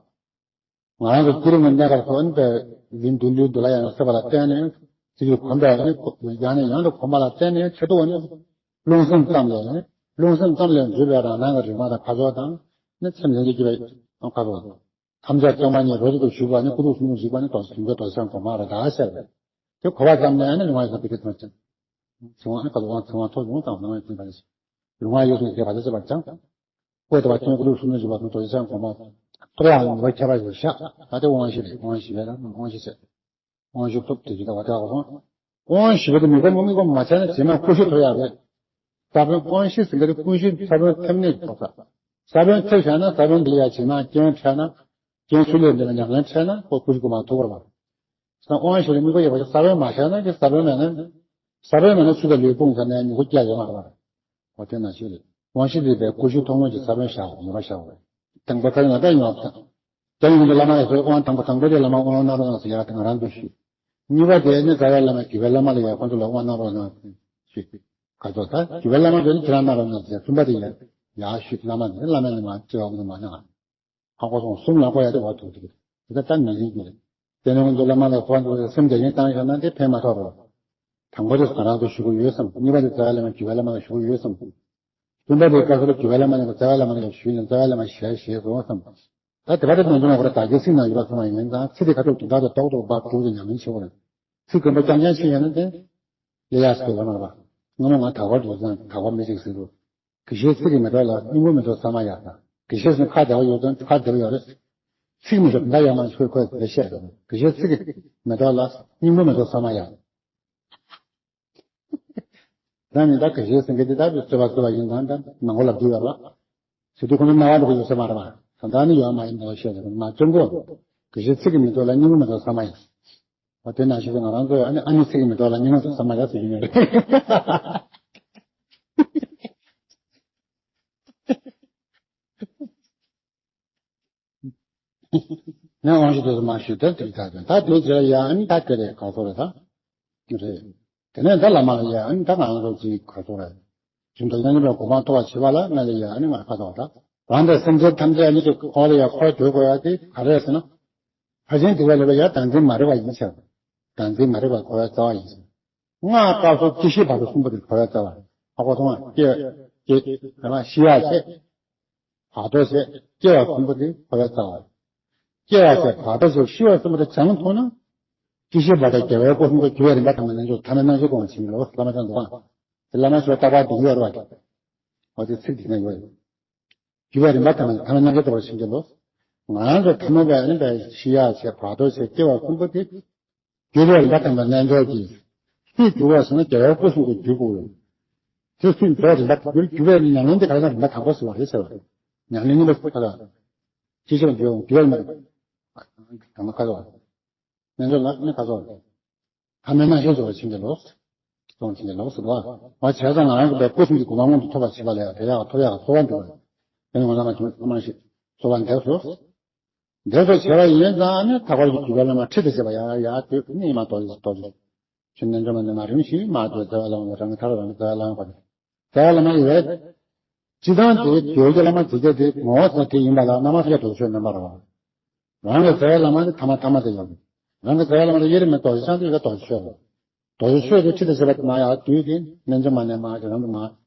ང་རང་གི་བསྐྱེད་རིམ་གྱི་གནས་སྐབས་སུ་ཨ་ནི་པའི་ལུས་འདུལ་ལུས་འདུལ་ལ་ཡང་སྲིད་པ་ལ་བརྟེན་ནས་ཚིག་གི་གོམས་པས་ཨ་ནི་ཡང་ནས་ཡང་དུ་གོམས་པ་ལ་བརྟེན་ནས་ཆེད་དུ་ཨ་ནི་རླུང་སེམས་ཙམ་ལས་ཨ་ནི་རླུང་སེམས་ཙམ་ལས་འཛུད་པའི་རང་སྣང་གི་རིག་མ་དང་ཁ་ཕྱོགས་དང་ནི་ཚིམ་ལེན་གྱི་སྐྱེ་བའི་ཁ་ཕྱོགས་ཐམས་ཅད་སྟོང་པ་ཉིད་རོ་གཅིག་ཏུ་བཞུགས་པ་ནི་སྐུ་གཟུགས་གསུམ་གྱིས་གཟིགས་པ་ནི་རྡོ་རྗེ་གཟུངས་སྐུ་རྡོ་རྗེ་འཆང་གོང་མ་རེད་ད་ཟེར་བས། དེ་གོ་བ་ཙམ་ལས་ཨ་ནི་ལུས་ངག་ཡིད་གསུམ་དེ་ག་ཚོད་ཅིག་ཚིག་དབང་ཨ་ནི་ཁ་ལ་དབང་ཚིག་དབང་ཐོབ་ཡོང་དང་ལུས་ངག་ཡིད་གསུམ་དེ་བ་ལ་ཟེར་བར་བྱང་། སྐུ་ཐོག་པ་ཁྱོད་སྐུ་གཟུགས་གསུམ་ལ་བཞུགས་པ་ནི་རྡོ་རྗེ་འཆང་གོང་མ་ཐོབ་ཡག་ནུས་པ་ཁྱད་པར་ཞིག་བཞག་ད་དེ་དབང་བཞི་རེད། དབང་བཞི་པའི་ལ་དབང་བཞི་ཟེར། དབང་བཞི་ཐོབ་དེ་ཅི་ལྟ་བ་དེ་ཨ་ཁོ་སོང་། དབང་བཞི་པ་དེ་མི་གོམས་མི་གོམས་མ་བྱས་ན་རྗེས་མ་སྐུ་བཞི་ཐོབ་ཡག་རེད། ས་བོན་དབང་བཞི་ཟེར་གྱི་རེད། ཀུན་གཞི་ས་བོན་ཐེབས་ནས་ཐོབ་ས། ས་བོན་ཐེབས་བཞག་ན་ས་བོན་འདི་ལ་ཡ་རྗེས་མ་རྐྱེན་འཕྲད་ན། རྐྱེན་ཆུ་ལས་འདི་ལ་ཉམས་ལེན་འཕྲད་ན་ཁོ་སྐུ་བཞི་གོང་མ་ཐོབ་པར་བ། ས་དབང་བཞི་ལ་དམིགས་པ་ཡོད་པ་ཞིག་ས་བོན་མ་བཞག་ན་ཀྱི་ས་བོན་མེད་ན། ས་བོན་མེད་ན་ཆུ་དང་ལུས་སྤུངས་ས་ནས་མྱུ་གུ་སྐྱེ་ཡོད་མ་རེད་པ། འོ་དེ་ན་ཞིག་རེད། དབང་བཞི་འདི་པའི་ཀུན་གཞི་ཐོག་མ་གི་ས་བོན་བཞག་ནུས་པ་བཞག་པ་རེད། དང་པོ་ཁ་ཡོང་ད་ཡོང་བ་དང་། དེ་ཡིན་གྱི་བླ་མ་ཡ་སོའི་དབང་དང་པོ་དང་པོ་དེ་བླ་མ་དབང་གནང་རོགས་གནང་ཟེར་ཡ་དེ་ང་རང་ཚོ་ཞུས། གཉིས་པ་དེ་ནི་རྩ་བའི་བླ་མ་དགེ་བའི་བླ་མ་ལ་ཡ་ཁོང་ཚོ་ལ་དབང་གནང་རོགས་གནང་ཞུས། ག་ཚོད་ད་དགེ་བའི་བླ་མ་དེ་ནི་ཁྱེད་རང་གནང་རོགས་གནང་ཟེར་གསུམ་པ་དེ་ཡ་ཡ་ཞུས། བླ་མ་དེ་ནི་བླ་མ་ནི་མ་བརྩི་བ་ནི་མ་གནང་། ཧ་གོ་སོང་། གསུམ་ལ་གོ་ཡ་དེ་བ་ཐུག་ཐུག་དེ་ད་ལྟ་མི་ཡིན་གྱི་རེད། དེ་ནས་ང་ཚོ་བླ་མ་ལ་གོ་འདུག་སེམས་བདེ་ཞིང་བཏང་བཞག་ན་དེ་ཕན་མ་ཐོགས་རོགས། དང་པོ་དེ་ང་རང་ཚོ་ཞུ་གི་ཡོད་བསམ། གཉིས་པ་དེ་རྩ་བའི་བླ་མ་དགེ་བའི་བླ་མ་ལ་ཞུ་གི་ཡོད་བསམ། གསུམ་པ་དེ་བཀའ་ཟུར་དགེ་བའི་བླ་མ་ནས་རྩ་བའི་བླ་མ་ལ་ཞུས་ནས་རྩ་བའི་བླ་མ་ཞལ་བཞེས་སོང་བསམ། ད་དེ་བ་དེ་ནང་དུ་ན་ཁོ་ར་བདག་གི་སེམས་ནང་ཡོད་པ་སོང་བ་ཡིན་ཙང་ཚིག་དེ་ཁ་ཐུག་དུ་བདག་ཏུ་རྟོག་རྟོག་འབག་དྲུག་ཏུ་ཉམས་ལེན་བྱེད་དགོས་རེད། ཚིག་དཀོན་པ་རྐྱང་རྐྱང་ཤེས་ཡོད་ན་དེ་ལས་ཡག་སོ་ལ་མ་རེད་པ། སྔོན་མ་ང་དག་པར་འདུག་ཙང་དག་པ་མི་ཞིག་ཟེར་དུས། དགེ་བཤེས་ཚིག་གི་མེ་ཏོག་ལ་སྙིང་པོ་མེ་ཏོག་ས་མ་ཡག་དང་། དགེ་བཤེས་སུ་ཁ་བདེ་བ་ཡོད་ཙང་ཁ་བདེ་བ་ཡོད་རེད། ཚིག་མི་འདྲ་འདྲ་ཡོད་མ་ཁོས་ཁོས་དེ་བཤད་འདུག་དགེ་བཤེས་ཚིག་གི་མེ་ཏོག་ལ་སྙིང་པོ་མེ་ཏོག་ཟ་མ་ཡ། ད་ནི་ད་དགེ་བཤེས་ཟེར་མཁན་དེ་ད་བཟོད་པ་བཟོད་པ་ཡིན་ཙང་ད་ནང་ཁོ་ལ་བསྡུས་ཡོད་ར། ཟེར་དུས་ཁོ་ཚོ་སྣང་བ་འགྲོ་གི་ཡོད་ས་མ་རེད་པ། ད་ནི་ཡོད་མ་ཡིན་ནོ་བཤད་ཟེར་མ་བཅོམ་པོ། དགེ་བཤེས་ཚིག་གི་མེ་ཏོག་ལ་སྙིང་པོ་མེ་ཏོག་ཟ་མ་ཡ། འོ་དེ་ནང་བཞིན་དུ་ང་རང་ཚོས་ཨ་ནི་ཨ་ནི་ཚིག་གི་མེ་ཏོག་ལ་སྙིང་པོ་ཟ་མ་ཡ་ཟེར་གྱི་ཡོད་རེད། ནས་དབང་ཞུ་དེ་ཚོ་མ་ཞུས་དེར་དེ་ལྟར་དོན་ད་དེ་རྗེས་ལ་ཡ་ཨ་ནི་ད་དེ་རེད་ག་ཚོད་རེད་ད། རེད། དེ་ནས་ད་བླ་མ་ལ་ཡ་ཨ་ནི་ད་ང་རང་ཚོ་ཅིག་ག་ཚོད་རེད། ཅུང་ད་ཡང་ནས་གོ་འཕང་ཐོབ་པ་བྱེད་པ་ལ་ང་ལ་ཡ་ཨ་ནི་ང་ཁ་ཐོག་ད། རང་དང་སེམས་ཅན་ཐམས་ཅད་ཨ་ནི་ཅིག་ཁོང་ལ་ཡ་འཁོར་སྡོད་དགོས་ཡ་དེ་ག་རེ་ཟེར་ན། ཕར་ཕྱིན་དེ་བས་ལས་པ་ཡ་བདག་འཛིན་མ་རིག་པ་ཡིན་ཟེར། བདག་འཛིན་མ་རིག་པ་གོ་བའི་རྩ་བ་ཡིན་ཟེར། སྔགས་བཀའ་སོགས་སྐྱེ་ཤི་བར་དོ་གསུམ་པོ་དེ་གོ་བའི་རྩ་བ། ཧ་གོ་སོང་ང་། སྐྱེ་སྐྱེ་ལ་ཤི་ཡ་བྱེད། བར་དོ་བྱེད། སྐྱེ་བ་གསུམ་པོ་དེ་གོ་བའི་རྩ་བ། སྐྱེ་བ་བྱེད་བར་དོ་བྱེད་ཤི་བ་གསུམ་པོ་དེ་བྱང་མཐོང་ན། སྐྱེ་ཤི་བར་དོ་རྒྱལ་བའི་སྐུ་གསུང་གི་རྒྱུ་བའི་རིམ་པ་དང་པོ་རྣལ་འབྱོར་ཐ་མལ་སྣང་ཤས་སྒོམ་པ་བྱེད་ཀྱི་ལོ་བླ་མ་ཅང་འདུག་ཨང་། དེ་བླ་མ་ཞེས་པ་རྟག་པར་འདུག་ཡོད་རེད་བ། འོ་དེ་ཚིག་དེ་ན་ཡོད་རེད། རྒྱུ་བའི་རིམ་པ་དང་ཐ་མལ་སྣང་ཤས་སྒོམ་པར་བྱེད་ཀྱི་ལོ། ང་རང་ཚོ་ཐ་མལ་པའི་རིམ་པས་ཤི་ཡ་བྱེད་བར་དོ་བྱེད་སྐྱེ་བ་གསུམ་པོ་དེ། རྒྱུ་བའི་རིམ་པ་དང་པོ་རྣལ་འབྱོར་གྱི། སུས་བསྒྱུར་བ་ཟེར་ན་རྒྱལ་བའི་སྐུ་གསུང་གིས་བསྒྱུར་དགོས་ཡོད། དེ་སུས་བསྒྱུར་རིམ་པ་བསྒྱུར་རྒྱུ་བའི་ཉམས་ལེན་དེ་ག་ལ་རིམ་པ་དང་པོ་ཟེར་བ་རེད་ཟེར་བ་རེད། ཉམས་ལེན་གཉིས་པ་ཟེར་བ་ལ། ཅི་ཞིག་ལ་འགྱུར་འགྱུར་བའི་རིམ་པ་དང་པོ་ག་ལ་བ། རྣལ་འབྱོར་ལ་ནི་ག་ཚོད་རེད། ཐ་མལ་སྣང་ཤས་སྒོམ་པར་བྱེད་ཀྱི་ལོ། སོང་བྱེད་ཀྱི་ལོ་ཟེར་བ། བ་བྱས་ཙང་ང་རང་གི་བའི་སྐུ་གསུང་གི་གོ་འཕང་མངོན་དུ་ཐོབ་པར་བྱེད་པ་ལ་ཡང་དེ་ཡང་ཐོབ་ཡག་གི་ཚོར་བ་འདུག་པ། དེ་ནི་ང་ཚང་མ་ཐོག་མ་ཞིག་ཚོར་བ་འདེབས་སོ། འདི་ཚོ་བྱས་པ་ཡིན་ཙང་ནི་ཐག་པར་གྱི་རྒྱུད་པའི་བླ་མ་ཁྲིད་དུ་བྱེད་པ་ཡ་ཡ་དུས་ནི་ཡིན་མ་གཏོགས་གཏོགས་ཆོས་རྣལ་འབྱོར་མ་ནི་མ་རིམ་བཞིན་མ་གཏོགས་རྩ་བའི་བླ་མ་རང་གི་ཐར་རང་གི་རྩ་བའི་བླ་མ་པ་རྩ་བའི་བླ་མ་ཡོད། སྤྱི་བཏང་དེ་རྒྱུད་ཀྱི་བླ་མ་དེ་གྱད་དེ་ངོ་བོ་དེ་ཡིན་པ་ལ་བླ་མ་ཐ་ཆད་དོགས་ཆོས་མིན་པ་རེད་བ། རང་གི་རྩ་བའི་བླ་མ་ནི་ཐ་མ་ཐ་མ་དེ་ཡོད། རང་གི་རྩ་བའི་བླ་མ་དེ་ཡེ་རེ་མེ་རྡོ་རྗེ་འཆང་དེ་ཡོད་རྡོ་རྗེ་ཆོས་རེད། རྡོ་རྗེ་ཆོས་དེ་ཁྲིད་དུ་བྱེད་པ་དེ་མ་ཡ་དུས་དེ་རྣལ་འབྱོར་མ་ནས་མ་གི་རང་དུ་མ་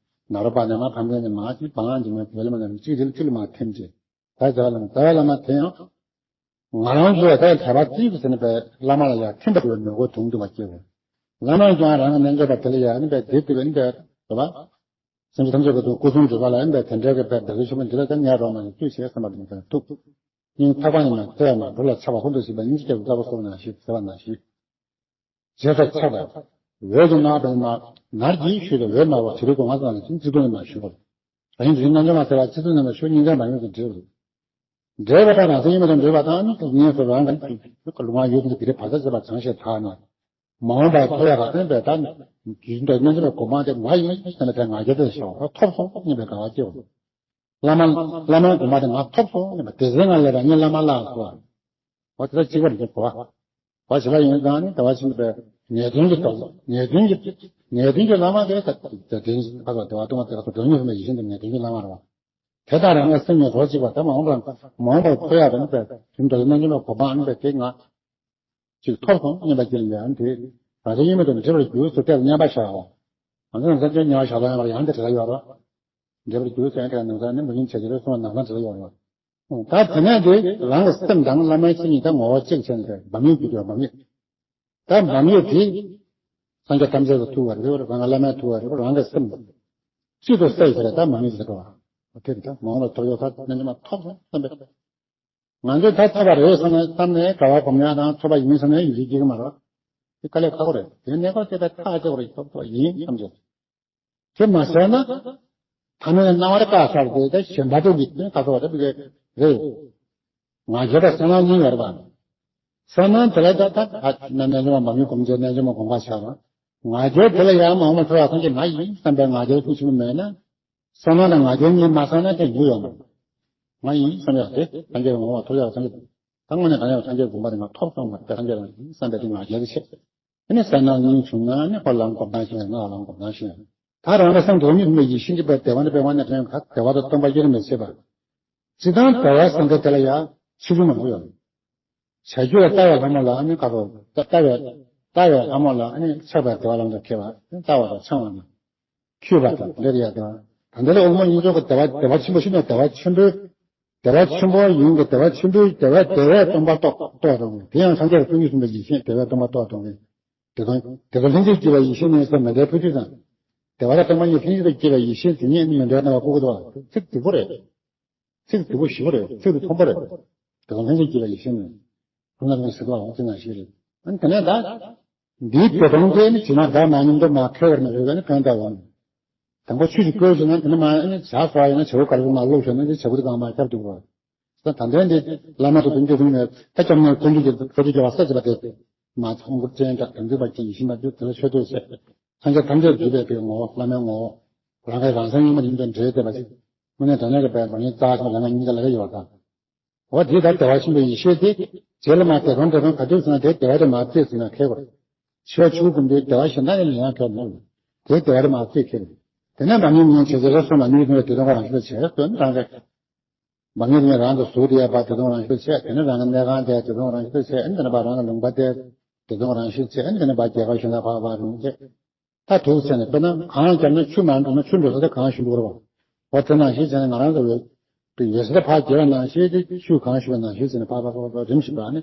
ན་རོ་པ་ནས་མ་ཕམ་ལས་ནས་མ་ཅི་བང་ཅི་མ་བེ་ལ་མ་ནས་གཅིག་དེ་ལ་ཐིག་ལ་མ་ཐིམ་ཅི། ད་རྩ་བའི་བླ་མ་རྩ་བའི་བླ་མ་དེ་ཡང་། ང་རང་ཚོ་ད་དད་པ་རྩིས་ཟེར་ནས་པའི་བླ་མ་ལ་ཡང་ཁྲིམས་པ་དེ་བས་མོས་གུས་དུང་དུ་མ་སྐྱེ་བས། བླ་མ་ཀྱང་རང་གི་རྣལ་འབྱོར་པ་དེ་ལ་ཡང་ནི་པའི་དེ་དེ་བས་ནི་པའི་རེད་པ། སེམས་ཅན་ཐམས་ཅད་ཀྱི་དུ་སྐུ་གསུང་འགྲུབ་པ་ལ་ནི་པའི་དེ་འདྲའི་གི་པའི་བདག་གི་ཆེན་པོ་འདི་ལ་ཀྱང་ངས་རོགས་མ་ཡིན་ལྟོས་ཞེས་བསམ་པ་དེ་ནི་པའི་ཐུགས་སྙིང་ཐག་པ་ནས་མ་ཐོས་ཡ་མ་འགྲོ་ལ་ཆགས་པ་ཀུན་ཏུ་ཞིག་པ་སྙིང་རྗེ་སྐྱེ་བའི་རྩ་བ་སོགས་ནང་བཞིན་ཟེར་བ་ནང་བཞིན། རྗེས་སུ་ཆགས་པས། འོད་ཀྱི་སྣང་བ་ནི་མ། ནར་གྱིས་ཞུས་ཏེ་འོད་དམར་པོ་དེ་རིགས་ཀྱི་ངོ་ཚ་ནས་ཅི་ཙི་ཀུན་ནས་མ་ཞུ་བར། རང་ཉིད་དེ་རྣལ་འབྱོར་མ་ཟེར་བ་ཅི་ཙི་ནས་མ་ཞུ་སྙིང་རྗེ་མ་ཡོང་དུ་འབྲེལ་བ། འབྲེལ་བ་དང་རང་སེམས་གཉིས་མེད་དུ་འབྲེལ་བ་དང་ནི་དུ་ངེས་སུ་རང་གི་ལུས་ངག་ཡིད་གསུམ་གྱི་བར་ཆད་བྱེད་པ་བྱང་ཞེས་གྲགས་ནས། མ་འོངས་པར་ཐོབ་ཡག་ག་བརྟེན་པའི་ད་ནི་རྒྱུན་དུ་རྣལ་འབྱོར་པའི་གོ་འཕང་དེ་ང་ཡིན་ཟེར་ནས་དེ་ང་རྒྱལ་དུ་ཞེས་པ་ཐོབ་སོང་སྙམ་པའི་དགའ་བ་སྐྱེའོ། བླ་མ་བླ་མའི་དགོངས་པ་དེ་ང་ཐོབ་སོང་ངས་པ་དེ་ཚེ་ང་ལས་པ་ངའི་བླ་མ་ལགས་སོ། འོ་དེ་ལ་གཅིག་པར་འདུག་གོ། བ་ཞི་ལ་ཡོན་ཙང་ནི་དལ་བ་ཆེན་པོའི་ངེས་དོན་གྱི་རྟོགས། ངེས་དོན་གྱི་ངེས་དོན་གྱི་བླ་མ་དེ་ད་དེ་ཁ་ཚོ་དལ་བ་གཏོང་བ་དེ་ཁ་ཚོ་དོན་ཉིད་སྨྲ་ཡེ་ཤེས་དེ་ངེས་དོན་གྱི་བླ་མ་རེད་བ། དེ་དག་རང་གི་སེམས་ཉིད་རོ་གཅིག་པ་དེ་མ་འོངས་པར་མ་འོངས་པར་ཐོབ་ཡག་རེད་ནི་པས་དེ་འདྲ་རྣལ་འབྱོར་པའི་གོ་འཕང་ནི་པས་དེ་ང་། ཅིག་ཐོབ་སོང་སྙམ་པ་ཅིག་ལ་ཡང་དེ། རང་བཞིན་གཉིས་མེད་དུ་འདྲེས་པར་འགྱུར་ཟེར་དེ་ལ་མཉམ་པར་བཞག་པ། ང་ཚོ་ནང་ཚན་ཆོས་ཉེ་བར་བཞག་ལ་ཡང་བར་ཡང་དེ་འདྲ་ཡོད་རེད། འདྲེས་པར་འགྱུར་ཟེར་ཡང་དེ་ལ་ནང་ཚན་ནི་མི་ལུས་བྱེད་ཀྱི་རེད་གསུངས་པ་ནང་ཚན་འདྲ་ཡོད་རེད། ད་དེ་ནས་དེ་རང་གི་སེམས་དང་བླ་མའི་སེམས་གཉིས་ད་ངོ་བོ་གཅིག་བྱས་ནས་བསྡད་བམ་ཡིག་རྒྱུ་དེ་བམ་ཡིག་ད་བམ་ཡིག་དེ། སངས་རྒྱས་ཐམས་ཅད་ཀྱི་ཐུགས་ཀ་རེད་རང་གི་བླ་མའི་ཐུགས་ཀ་རེད་རང་གི་སེམས། གཅིག་ཏུ་བསྲེས་ཟེར་ད་བམ་ཡིག་ཟེར་བ། དེ་རེད་ད་མ་འོངས་ལ་ཐོབ་ཡོད་ད་ནས་ཉི་མ་ཐོབ་སོང་བསམ་པས། ང་ཚོས་ད་ཐོབ་པ་རེད་བསམ་ནས་བསམ་ནས་དགའ་བ་སྒོམ་ཡག་དང་ཐོབ་པ་ཡིན་བསམ་ནས་ཡིད་ཆེས་སྐྱེ་གི་མ་རེད། དེ་དཀའ་ལས་ཁག་པོ་རེད། དེ་གནས་སྐབས་དེ་ལ་ཐག་བཅད་པ་རེད་ཐོབ་ཐོབ་ཡིན་བསམ་བྱས། དེ་མ་ཟེར་ན། ཐ་མལ་སྣང་བ་བཀག་ཚར་ཏེ་ད་གཞན་པ་དེ་གི་དེ་ཁ་ཐོག་རེད་པས་རེད། ང་རྒྱལ་དང་གསལ་སྣང་གཉིས་ཡོད་རེད་པ། གསལ་སྣང་དེ་ལ་ད་ད་ད་ན་རྣལ་འབྱོར་མ་མ་མི་སྒོམ་བྱས་རྣལ་འབྱོར་མ་སྒོམ་པ་བྱ་བ། ང་རྒྱལ་དེ་ལ་ཡང་མ་འོངས་པ་ཐོབ་ཡག་སངས་རྒྱས་ང་ཡིན་བསམ་པའི་ང་རྒྱལ་ཐུགས་ཆེན་པོ་མེད་ན། གསལ་སྣང་དང་ང་རྒྱལ་གཉིས་མ་གསལ་ན་དེ་ཡུལ་ཡོད་མ་རེད། ང་ཡིན་བསམ་ཡག་དེ་སངས་རྒྱས་ངོ་བོ་ཐོབ་ཡག་སངས་རྒྱས། ད་དངོས་གནས་གང་ཡང་སངས་རྒྱས་དགོངས་པ་དེ་ང་ཐོབ་སོང་བ་དེ་སངས་རྒྱས་རང་ཡིན་བསམ་པའི་དེ་ང་རྒྱལ་ཆེ། དེ་ནས་གསལ་སྣང་གཉིས་བྱུང་ན་ནི་ཁོ་ལམ་གོམས་སྟངས་ཤེས་ཡང་ང་ལམ་གོམས་སྟངས་ཤེས་ཡང་། ད་རང་གི་སེམས་དོན་ཉིད་མེད་ཡེ་ཤེས་ཀྱི་པའི་བདེ་བ་ནི་པའི་དབང་ནས་དོན་ཁ་བདེ་བ་དང་སྟོང་པ་དབྱེར་མི་ཕྱེད་པ། ཇི་ལྟར་བདེ་བ་སངས་རྒྱས་དེ་ལ་ཡང་ཕྱིས་འབྱུང་མང་པོ་ཡོད། བྱ་རྒྱུད་ལ་ལྟ་བའི་ལྷ་མོ་ལ་ཨ་ནི་ཁ་རོ་ལྟ་བའི་ལྟ་བའི་ལྷ་མོ་ལ་ཨ་ནི་ཆགས་པའི་བདེ་བ་ལམ་དུ་ཁྱེར་བ་ལྟ་བ་དང་འཆིང་བ་དང་། འཁྱུད་པ་དང་འདིར་ཡ་དང་། ད་འདི་ལ་དབུ་མ་སྙིང་རྗེ་གི་བདེ་བ་བདེ་བ་ཆེན་པོ་ཞིག་ནས་བདེ་བ་ཆེན་པོའི། བདེ་བ་ཆེན་པོ་ཡིན་གྱི་བདེ་བ་ཆེན་པོའི་བདེ་བ་བདེ་བས་སྟོང་པ་རྟོགས་རྟོགས་དང་། དེ་ཡང་སངས་རྒྱས་ཀྱི་སྟོང་ཉིད་གསུངས་པའི་ཡེ་ཤེས་བདེ་བས་སྟོང་པ་རྟོགས་དང་། དེ་དང་དེ་དང་ལྷན་ཅིག་སྐྱེས་པའི་ཡེ་ཤེས་ནི་ཟེར་མི་འདྲའི་འཕོ་འགྱུར་དང་། བདེ་བ་དང་སྟོང་པ་ཉིད་ལྷན་ཅིག་ཏུ་སྐྱེས་པའི་ཡེ་ཤེས་དེ་ཉིད་ནི་མི་འདྲའི་སྣང་བ་ཀུན་གྱི་དོ། ཚིག་སྡུག་པོ་རེད། ཚིག་སྡུག་པོ་ཞེ་པོ་རེད། ཚིག་དེ་ཕོངས་པོ་རེད། དེ་ལ་ལྷན་ཅིག་སྐྱེས་པ་ཡེ་ཤེས་ནི། ཁོ་ན་ལ་སྲིད་པ་འོང་ཅི་ན་ཞིག་རེད། ཨ་ནི་དེ་ནས་ད། འདིའི་དེ་དོན་དེ་ནི་ཇི་མ་འདྲ་མ་ཉིད་དུ་མ་ཁེལ་བར་མི་རིགས་ནི་ཕན་བཏགས་འོང་། དང་པོ་ཆོས་ཀྱི་སྐོར་ཞིག་ན་དེ་ནི་མ་ནི་བྱ་སོགས་ཡིན་ན་བྱ་བ་ག་རེ་མ་བླུགས་ཤོག་ན་དེ་བྱ་བ་དེ་གང་མ་ཁྱབ་འདུག་གོ། ད་ལྟ་འདི་བླ་མ་དང་དོན་གྱི་རིང་ནས་ད་སྐྱབས་གནས་ཀུན་འདུས་ཀྱི་འཕྲོ་མཐུད་བྱ་བ་ས་ཅི་པ་དེ་མ་ཚང་གུར་ཅན་དྲག་དོན་གྱི་པ་ཅི་ཡིན་ཤིན་པ་རྒྱུ་དེ་ལ་ཆོས་སྟོན་བྱེད། སངས་རྒྱས་ཐམས་ཅད་འདུས་པའི་པའི་ངོ་བོ་བླ་མའི་ངོ་བོ། རང་གི་རང་སེམས་གཉིས་མ་ཡིན་པའི་འབྲེལ་བསྡད་པ་ཅིག་དངོས་གནས་དྲང་གནས་ཀྱི་པའི་མ་ཡིན་རྩ་ཆེན་ལ་ང་གཉིས་ཀ་ལ་ཡོད་པ་དང་། འོ་དེ་ལྟར་བདེ་བ་ཆེན་པོའི་ཡེ་ཤེས་དེ། རྗེས་ལ་མ་དེ་དོན་དེ་དོན་ག་དུས་སོང་ན་དེ་བདེ་བ་དེ་མ་བརྩིས་ཟིན་ན་ཁེལ་བར། འཆི་བ་ཆུ་བོ་འདི་བདེ་བ་གཞན་དག་ནི་ཡང་ཁེལ་མེད། དེ་བདེ་བ་དེ་མ་བརྩིས་ཁེལ། དེ་ནས་མ་ཉིད་ཉོན་ཆེ་ཆེ་རེ་སོང་ན་མིའི་དོན་དེ་དོན་ག་རང་བཞིན་དུ་བྱས་དོན་རང་རེད། མ་ཉིད་ཉོན་རང་གི་གཟུགས་དེ་ཡ་པ་དེ་དོན་རང་བཞིན་དུ་བྱས། དེ་ནས་རང་གི་གནས་ཁང་དེ་དེ་དོན་རང་བཞིན་དུ་བྱས། དེ་ནས་པ་རང་གི་ལུང་པ་དེ་དེ་དོན་རང་བཞིན་དུ་བྱས། དེ་ནས་པ་རྒྱལ་ཁབ་གཞན་དག་ཕར་ཕར་རུང་བྱས། ད་དུག་ཟེར་ནས་དཔེར་ན་གངས་བརྒྱབ་ན་ཆུ་མ་འགྲོ་ན་ཆུ་འགྲོ་ས་དེ་གངས་ཞུ་འགྲོ་རེད་བ། འོ་དེ་ནང་བཞིན་བྱས་ནས་ང་རང་ཚོ་ཡོད་ཡོད་ས་དེ་ཕར་བརྒྱབ་པ་ནང་བཞིན་དེ་ཆུས་གངས་ཞུ་བ་ནང་བཞིན་བྱས་ནས་ཕར་ཕར་ཕར་ཕར་རིམ་བཞིན་པ་ནི།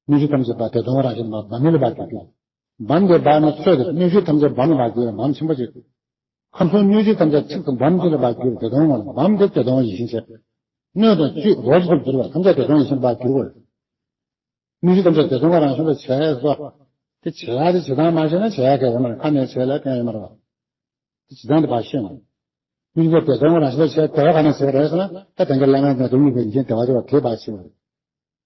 སྣོད་བཅུད་ཐམས་ཅད་པ་དེ་དོན་རང་བཞིན་པ་བམ་མེ་ལ་ཕར་གྱུར་ཀྱང་། བམ་དེ་འབར་ནས་ཚོས་དེ་སྣོད་བཅུད་ཐམས་ཅད་བམ་ལ་ཕར་གྱུར་བའི་བམ་ཆེན་པོ་ཅིག་ཁམས་གསུམ་སྣོད་བཅུད་ཐམས་ཅད་གཅིག་ཏུ་བམ་གཅིག་ལ་ཕར་གྱུར་བདེ་སྟོང་ངོ་ལ་བམ་དེ་བདེ་སྟོང་ཡིད་བཞིན་བྱས། སྣོད་དང་བཅུད་རོ་གཅིག་ཏུ་གྱུར་པ་ཐམས་ཅད་བདེ་སྟོང་ཡིད་བཞིན་པར་གྱུར་པར། སྣོད་བཅུད་ཐམས་ཅད་བདེ་སྟོང་ག་རང་བཞིན་དུ་བྱས་སོ། དེ་བྱེད་ཡག་དེ་བྱེད་སྟངས་མ་ཤེས་ན་བྱེད་ཡག་གི་ཡོད་མ་རེད། ཁ་ནས་བྱེད་ལས་ཀྱང་ཡོད་མ་རེད་བ། དེ་བྱེད་སྟངས་དེ་ཕར་ཤེས་དགོས། སྣོད་བཅུད་བདེ་སྟོང་ག་རང་བཞིན་དུ་བྱས་བདེ་བ་ག་ནས་བྱེད་པ་རེད་ཟེར་ན། ད་དེང་གི་བླ་མའི་ནས་སྡོམ་གཉིས་པའི་ཡིན་བདེ་བ་བྱེད་པ་དེ་ཕར་ཤེས་པ་རེད།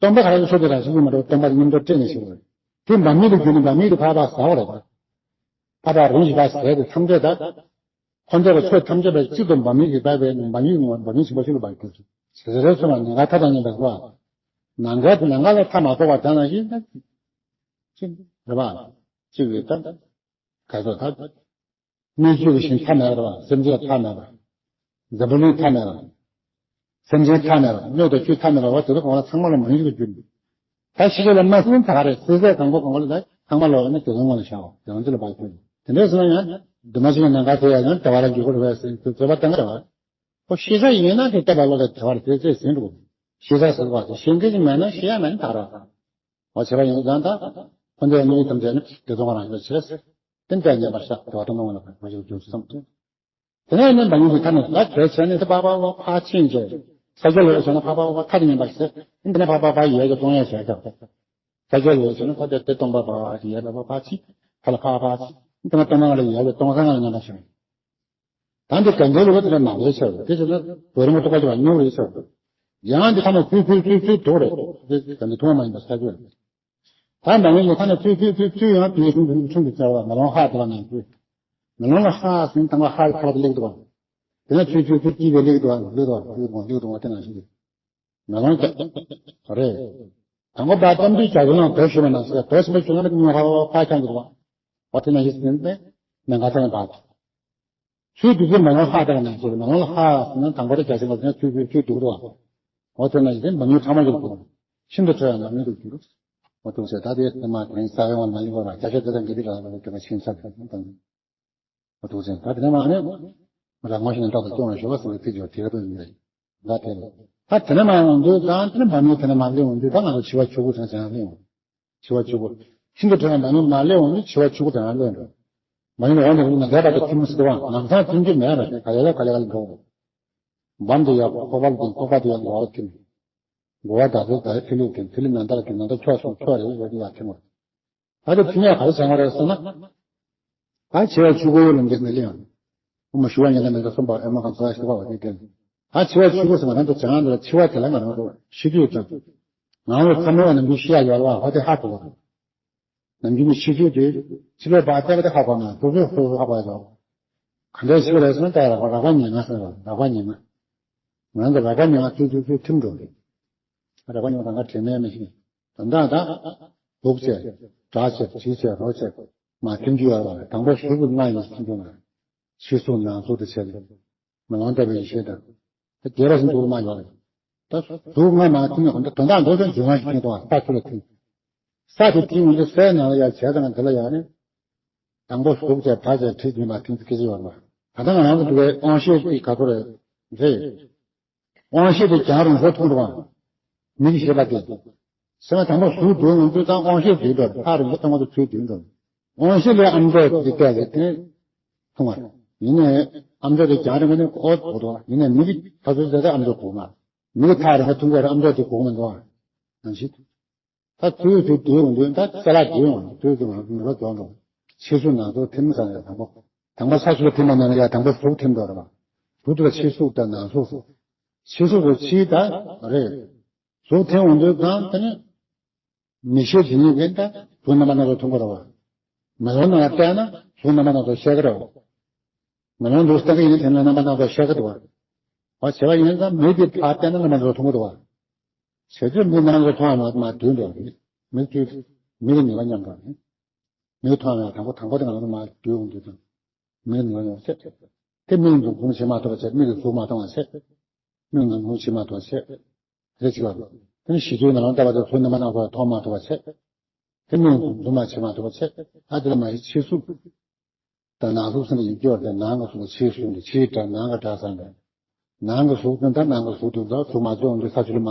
སྟོང་པ་ག་རང་གི་ཆོས་དེ་རང་བཞིན་གྱིས་མ་གྲུབ་སྟོང་པ་དེ་མཉམ་དུ་སྤྲད་ནས་ཤེས་པ་རེད། དེ་བམ་མེ་དུ་གྱུར་ནས་བམ་མེ་དུ་ཕར་ཕར་ཟ་བ་རེད། ཕར་ཕར་རིམ་བཞིན་ཕར་ཟས་དེ་ཐམས་ཅད་ད། ཁོ་ཚོ་གི་ཆོས་ཐམས་ཅད་པའི་གཅིག་ཏུ་བམ་མེ་ཡིས་བཏབ་པའི་བམ་མེ་ངོ་བོ་བམ་མེ་ཆེན་པོ་ཞིག་ལ་བར་གྱུར་ཅིག་ཟེར་རེ་ཟེར་བ་ཉེན་ཁ་མཐའ་དང་མཉམ་པའི་བཟོ་བ། ནམ་མཁའ་དེ་ནམ་མཁའ་ལ་མཐའ་མ་གཏོགས་པ་དེ་ནང་བཞིན་ཅིག་རེད་པ། གཅིག་རེད་ད། ག་ཚོད་ད། སྣོད་བཅུད་ཀྱི་ཞིང་མཐའ་མེད་པ་རེད་པ། སེམས་ཅན་མཐའ་མེད་པ། འཛམ་བུ་གླིང་མཐའ་མེད་པ། སེམས་ཅན་མཐའ་མེད་པ། སྣོད་དང་བཅུད་མཐའ་མེད་པ་བ་དེ་ཚོ་གང་ལ་ཚང་མ་ལ་མ་ཡིན་གྱི་རྒྱུ། ད་ཤེས་བྱ་ལ་མ་ཟིན་ད་ག་རེ་སྲིད་ཟད་གང་པོ་གང་པོ་ལ་ད་ཚང་མ་ལོག་ནས་དེ་ཚོ་ངོ་ལ་བྱའོ། དེ་ཚོ་ལ་བར་གྱུར། དེ་འདྲ་སོང་ན་ཡང་འདུས་མ་བྱས་ཀྱི་ནམ་མཁའ་དེ་ཡང་ཡང་བདེ་བ་ལ་འགྱུར་དགོས་རེད་ཟེར་དུས་རྩོད་པ་བཏང་གི་རེད་བ། ཁོ་ཤེས་བྱ་ཡིན་ན་དེ་ལྟ་བ་ལོག་ལ་བདེ་བ་ལ་དེ་ཚོས་ཟིན་འགྲོ། ཤེས་བྱ་ཟེར་བ་དེ་ཤེས་མཁན་ཞིག་མེད་ན་ཤེས་ཡ་མེད་ན་ད་ར། འོ་བྱས་པ་ཡིན་ཙང་ད། ཁོ་ཚོའི་སྣོད་བཅུད་ཐམས་ཅད་ནི་བདེ་སྟོང་རང་བཞིན་དུ་བྱས། དེ་འདྲ་ཉན་པར་བྱ། བདེ་བ་དང་སྟོང་པ་ལ་མ་ཞིག་རྒྱུ་བསམ་སྟེ། དེ་ནས་ནི་མ་ཡིན་པའི་ཐ་སྙད་ལ་བྲལ་བྱས་ནས་དེ་ཕར་ཕར་ཕར་ཕར་ཕྱིན་བྱས། ས་སྐྱ་ལོག་བྱས་ན་ཕར་ཕར་ཕར་མཐའ་དང་མཉམ་པར་བྱས། དེ་ནས་ཕར་ཕར་ཕར་ཡལ་གྱི་སྟོང་ཡལ་བྱས་ཀྱང་། ས་སྐྱ་ལོག་བྱས་ན་ཕར་དེ་དེ་སྟོང་པ་ཕར་ཕར་ཡལ་ལ་ཕར་ཕར་ཕྱིན། ཕར་ལ་ཕར་ཕར་ཕྱིན། དེ་ནས་སྟོང་པ་ལ་ཡལ་བའི་སྟོང་ས་ལ་མཉམ་པར་བྱས། ད་འདི་གན་རྒྱའི་ལུགས་དེ་ལ་མ་འདྲེས་ཆགས་འདུག་དེ་བྱས་ན་བོད་རིན་པོ་ཐུག་པ་ཅིག་ལ་སྨྱུག་རེད་ཆགས་འདུག་ཡང་འདི་ཁ་ནས་ཚུར་ཚུར་ཚུར་ཚུར་འདུག་རེད། དེ་གན་རྒྱ་ཐུག་པ་མ་ཡིན་པ་ས་ཆོད་རེད། ད་མ་ངེས་ཀྱི་ཁ་ནས་ཚུར་ཚུར་ཚུར་ཚུར་ཡང་དུས་གསུམ་དུ་ཆུང་དུ་ཆུང་དུ་བྱ་བ་མེ་ལོང་ཧ་དེ་ལ་ནང་ཚུད། མེ་ལོང་ལ་ཧ་ཟིན་དང་པ་ཧ་ཁ་བ་དེ་སླེབས་འདུག་དེ་ནས་ཚུར་ཚུར་ཚུར་སྐྱིད་པའི་སླེབས་འདུག་སླེབས་འདུག་སླེབས་འདུག་དེ་ནང་བཞིན་གྱི། མེ་ལོང་རྒྱག་རེད། དང་པོ་པ་གཏམ་དུས་བྱ་རྒོད་ལང་དོ་ཞུ་བ་ན་ཟེར་དོ་ཞུ་བ་ཞུ་ན་མི་ཉུང་ཧ་ཧ་ཧ་ཁྱང་འདུག་བ། དེ་ནང་བཞིན་ཟིན་ཏེ་མེ་ཁ་ཚང་བ། ཚུར་དུས་ཚོད་མ་ལོང་ཧ་དག་ན་ཟེར་མ་ལོང་ལ་ཧ་ཟེར་ན་དང་པོ་རེ་རྒྱ་ཆེན་པོ་ཟེར་ན་ཚུར་ཚུར་ཚུར་འདུག་རོ། འོ་དེ་ན་ཡིན་མ་ཉུང་ཕྲ་མོ་ཡོད་དགོས། ཤིན་ཏུ་ཁྲོ་ཡང་ན་མི་འདུག་རྒྱུ། འོ་དེ་ཟེར་ད་དེ་དེ་མ་དེ་ས་ཡོང་བ་མ་ཡིན་པར་བ་རྒྱ་ཆེ་དེ་དང་གི་དེ་ག་ལ་དེ་ག་ཤིན་ས་དང་དང་། འོ་དེ་ཟེར་ད་དེ་ན་མ་ནི་རང་ངོ་ཤེས་ནས་ཏོག་ཙམ་སྐྱོང་བ་ཞུ་བ་ཟེར་བའི་ཚིག་ཅིག་དེ་ག་དུ་ཡིན་ད་དེ་རེད། ད་དེ་ནས་མ་ཡོང་དུས་ཀྱང་དེ་ནས་མ་ནུས་དེ་ནས་མ་སླེབས་ཡོང་དུས་ད་ང་ཚོ་འཆི་བ་ཆོས་སྐུ་ཟེར་ཟེར་ཡང་སླེབས་ཡོང་། འཆི་བ་ཆོས་སྐུ། ཤིན་ཏུ་ཁྲོ་ཡང་མ་ནུས་མ་སླེབས་ཡོང་དུས་འཆི་བ་ཆོས་སྐུ་དེ་ཡང་སླེབས་འགྲོ། མ་ཡིན་ན་འོ་ན་ན་རྒྱ་ད་ལྟ་ཐིམ་སྲིད་དོ། ནམ་སང་ཐིམ་རྒྱུ་མེད་ར་ཞེས་ག་ལེ་ལ་ག་ལེ་ག་ལེ་འགྲོ། བམ་དུ་ཡང་ཁོག་པ་ལ་ཐིམ། ཁོག་པ་དུ་ཡང་མགོ་བ་ལ་ཐིམ། མགོ་བ་ད་ཚོད་ད་ཐིམ་ལུགས་ཐིམ། ཐིམ་ལུགས་ནང་ལྟར་ཐིམ། ནང་ལྟར་ཁྱོག་སོང་ཁྱོག་རེ་རེ་ཡ་ཐིམ་བ། ད་དེ་ཕྲིན་ལས་ག་རེ་བྱུང་བ་རེད་ཟེར་ན། ད་འཆི་བ་ཆོས་སྐུ་ལ་འདི་ནས་ལེན། དབུ་མ་ཞུ་བ་ཉན་ན་མེད་ན་གསུམ་པ་ཨེ་མ་གང་ཚོགས་ཤིག་པ་བ་དེ་དེ། ད་འཆི་བ་ཆོས་སྐུ་ཟེར་ང་རང་ཚོ་བྱང་འདི་ལ་འཆི་བ་དེ་ལ་ང་རང་ཚོ་ཤི་དུས་ཀྱང་། ང་ཚོ་ཚ་མོ་བ་ནམ་རྒྱུན་ཤི་ཡ་ཡོད་ར་བ་དེ་ཧ་གོ་བ། ནམ་རྒྱུན་ནི་ཤི་དུས་དེ་ཕྱི་ལོགས་པ་བལྟས་པ་དེ་ཧ་གོ་ན་དུ་ཚོད་ཧུ་ཧ་གོ་ཡ་ཡོད། ག་འདྲའི་ཤི་བ་རེད་ཟེར་ན་ད་རག་པ་རག་པ་ཉེ་ང་ཟེར་བ་རག་པ་ཉེ་ང་། ང་ཚོ་རག་པ་ཉེ་ང་ཚུར་ཚུར་ཚུར་ཐིམ་འགྲོ་རེད། རག་པ་ཉེ་ང་རང་ག་དྲན་མེད་མི་ཤེས། དོན་དག་ད། སྡུག་བྱས། དགྲ་བྱས། བྱིས་བྱས། རོ་བྱས། མ་ཐིམ་རྒྱུ་ཡོད་རེད་པ། དང་པོ་གཟུགས་ཀྱི་རྔ་ཡིན་ཟེར་གྱི་ན། ཕྱི་གཟུགས་ནང་གཟུགས་དེ་བྱས་ཏེ། མེ་ལོང་ལྟ་བུའི་ཡེ་ཤེས་དང་། ད་རྒྱས་པ་ཞིག་འདུག་མ་ཡོད་རེད། ད་གཟུགས་རྔ་མ་ཐིམ་ནས་འོ་ད་དོན་དག་མདོ་ཙམ་འཇུག་ང་ཞིག་ཐིམ་དང་ས་ཆུ་ལ་ཐིམ། ས་དེ་ཐིམ་འོང་དུས་སའི་ནང་ལ་ཡར་བྱས་ཙང་འདི་ལ་ཡར་ནི། དང་པོ་གཟུགས་བྱས་དགྲ་བྱས་བྱིས་བྱས་མ་ཐིམ་དུས་སྐད་ཆ་ཡོད་རེད་པ། ད་ལྟ་ང་རང་ཚོ་འདི་བའི་དབང་ཤེས་དེ་ག་ཚོད་རེད། རེད། དབང་ཤེས་དེ་རྒྱང་རིང་པོ་མཐོང་འགྲོ་བ། མིག་གིས་ཤེས་པ་དེ། སེམས་ལ་དང་པོ་གཟུགས་འདུག་ཡོང་དུས་ཙང་དབང་ཤེས་འདུག་འགྲོ། ཐག་རིང་པོ་མཐོང་བ་དེ་ཚུར་འདུག་འགྲོ། དབང་ཤེས་ལས་ཨ་མཆོག་དེ་བལྟས་ཏེ་དེ་མཐོང་བ། ཡིན་ནའི་ཨ་མཆོག་དེ་རྒྱང་རིང་པོ་ནས་ཨོ་འགྲོ་འགྲོ་བ། ཡིན་ནའི་མིག་གིས་ཐག་ཚོད་བྱས་ཏེ་ཨ་མཆོག་གོ་མ། མིག་གིས་ཐག་རིང་པོ་མཐོང་གི་རེད། ཨ་མཆོག་དེ་གོ་མི་འདུག་བ། ནང་བཞིན། ད་དུས་དུས་དུས་འོང་དུས་ད་ཅ་ལག་དུས་འོང་དུས་དུས་འོང་ནུས་པ་རྫོགས་འགྲོ། ཕྱི་གཟུགས་ནང་གཟུགས་ཐིམ་ཟེར་ནས་དང་པོ། དང་པོ་ས་ཆུ་ལ་ཐིམ་པ་ནང་ལ་ཡ་དང་པོ་གཟུགས་ཐིམ་འགྲོ་རེད་པ། གཟུགས་དེ་ལ་ཕྱི་གཟུགས་དང་ནང་གཟུགས། ཕྱི་གཟུགས་སུ་ཕྱི་ད་རེད། གཟུགས་ཐིམ་འོང་དུས་གང་དེ་ནི། མིག་ཤེས་དེ་ཉིད་ཀྱིས་ད་གཟུགས་རྣམ་པ་སྣ་ཚོགས་མཐོང་གི་རེད་པ། མེ་ལོང་ནང་ལ་བལྟས་ན་གཟུགས་རྣམ་པ་སྣ་ཚོགས་ཤེས་ཀྱི་རེད་པ། མེ་ལོང་འདུག་སྟེང་གི་ཡིན་ན་དེ་ནས་རྣམ་པ་སྣ་ཚོགས་ཤེས་ཀྱི་འདུག་པ། བྱས་པ་ཡིན་ཙང་མིག་གིས་ཕར་བལྟས་ན་རྣམ་པ་སྣ་ཚོགས་མཐོང་གི་འདུག་པ། བྱས་ཙང་མིག་རྣམ་པ་སྣ་ཚོགས་མཐོང་བ་མ་མ་བསྡུས་འགྲོ། མིག་བཅུ་མིག་གི་ནུས་པ་ཉམས་འགྲོ། མིག་མཐོང་བ་དང་པོ་དང་པོ་དེ་ང་ཚོ་མ་བསྡུས་འོང་དུས་དང་། མིག་ནུས་པ་ཉམས་ཚེ། དེ་མིག་འཛུམ་འཛུམ་བྱེད་མ་ཐུབ་པ་བྱས། མིག་གིས་གཟུགས་མ་མཐོང་བ་བྱས། མིག་འཛུམ་འཛུམ་བྱེད་མ་ཐུབ་པ་བྱས། རེ་ཅིག་ལ། དེ་ནི་ཞི་དུལ་ནང་ལ་བལྟས་པ་དང་གཟུགས་རྣམ་པ་སྣ་ཚོགས་མཐོང་མ་ཐུབ་པ་བྱས། དེ་མིག་འཛུམ་འཛུམ་མ་བྱེད་མ་ཐུབ་པ་བྱས། ད་དེ་ལ་མ་ཡི་ཕྱི་གཟུགས་དང་ནང་གཟུགས་ཟེར་ནས་ཡིན་སྐྱོར་ཏེ་ནང་གི་གཟུགས་ཕྱིའི་གཟུགས་འདི་ཕྱིའི་སྒྲ་ནང་གི་སྒྲ་ཟེར་ནས། ནང་གི་གཟུགས་དེ་ད་ནང་གི་གཟུགས་དེ་ད་གཟུགས་མ་བཅོས་འོང་དུས་ས་ཆུ་ལ་མ།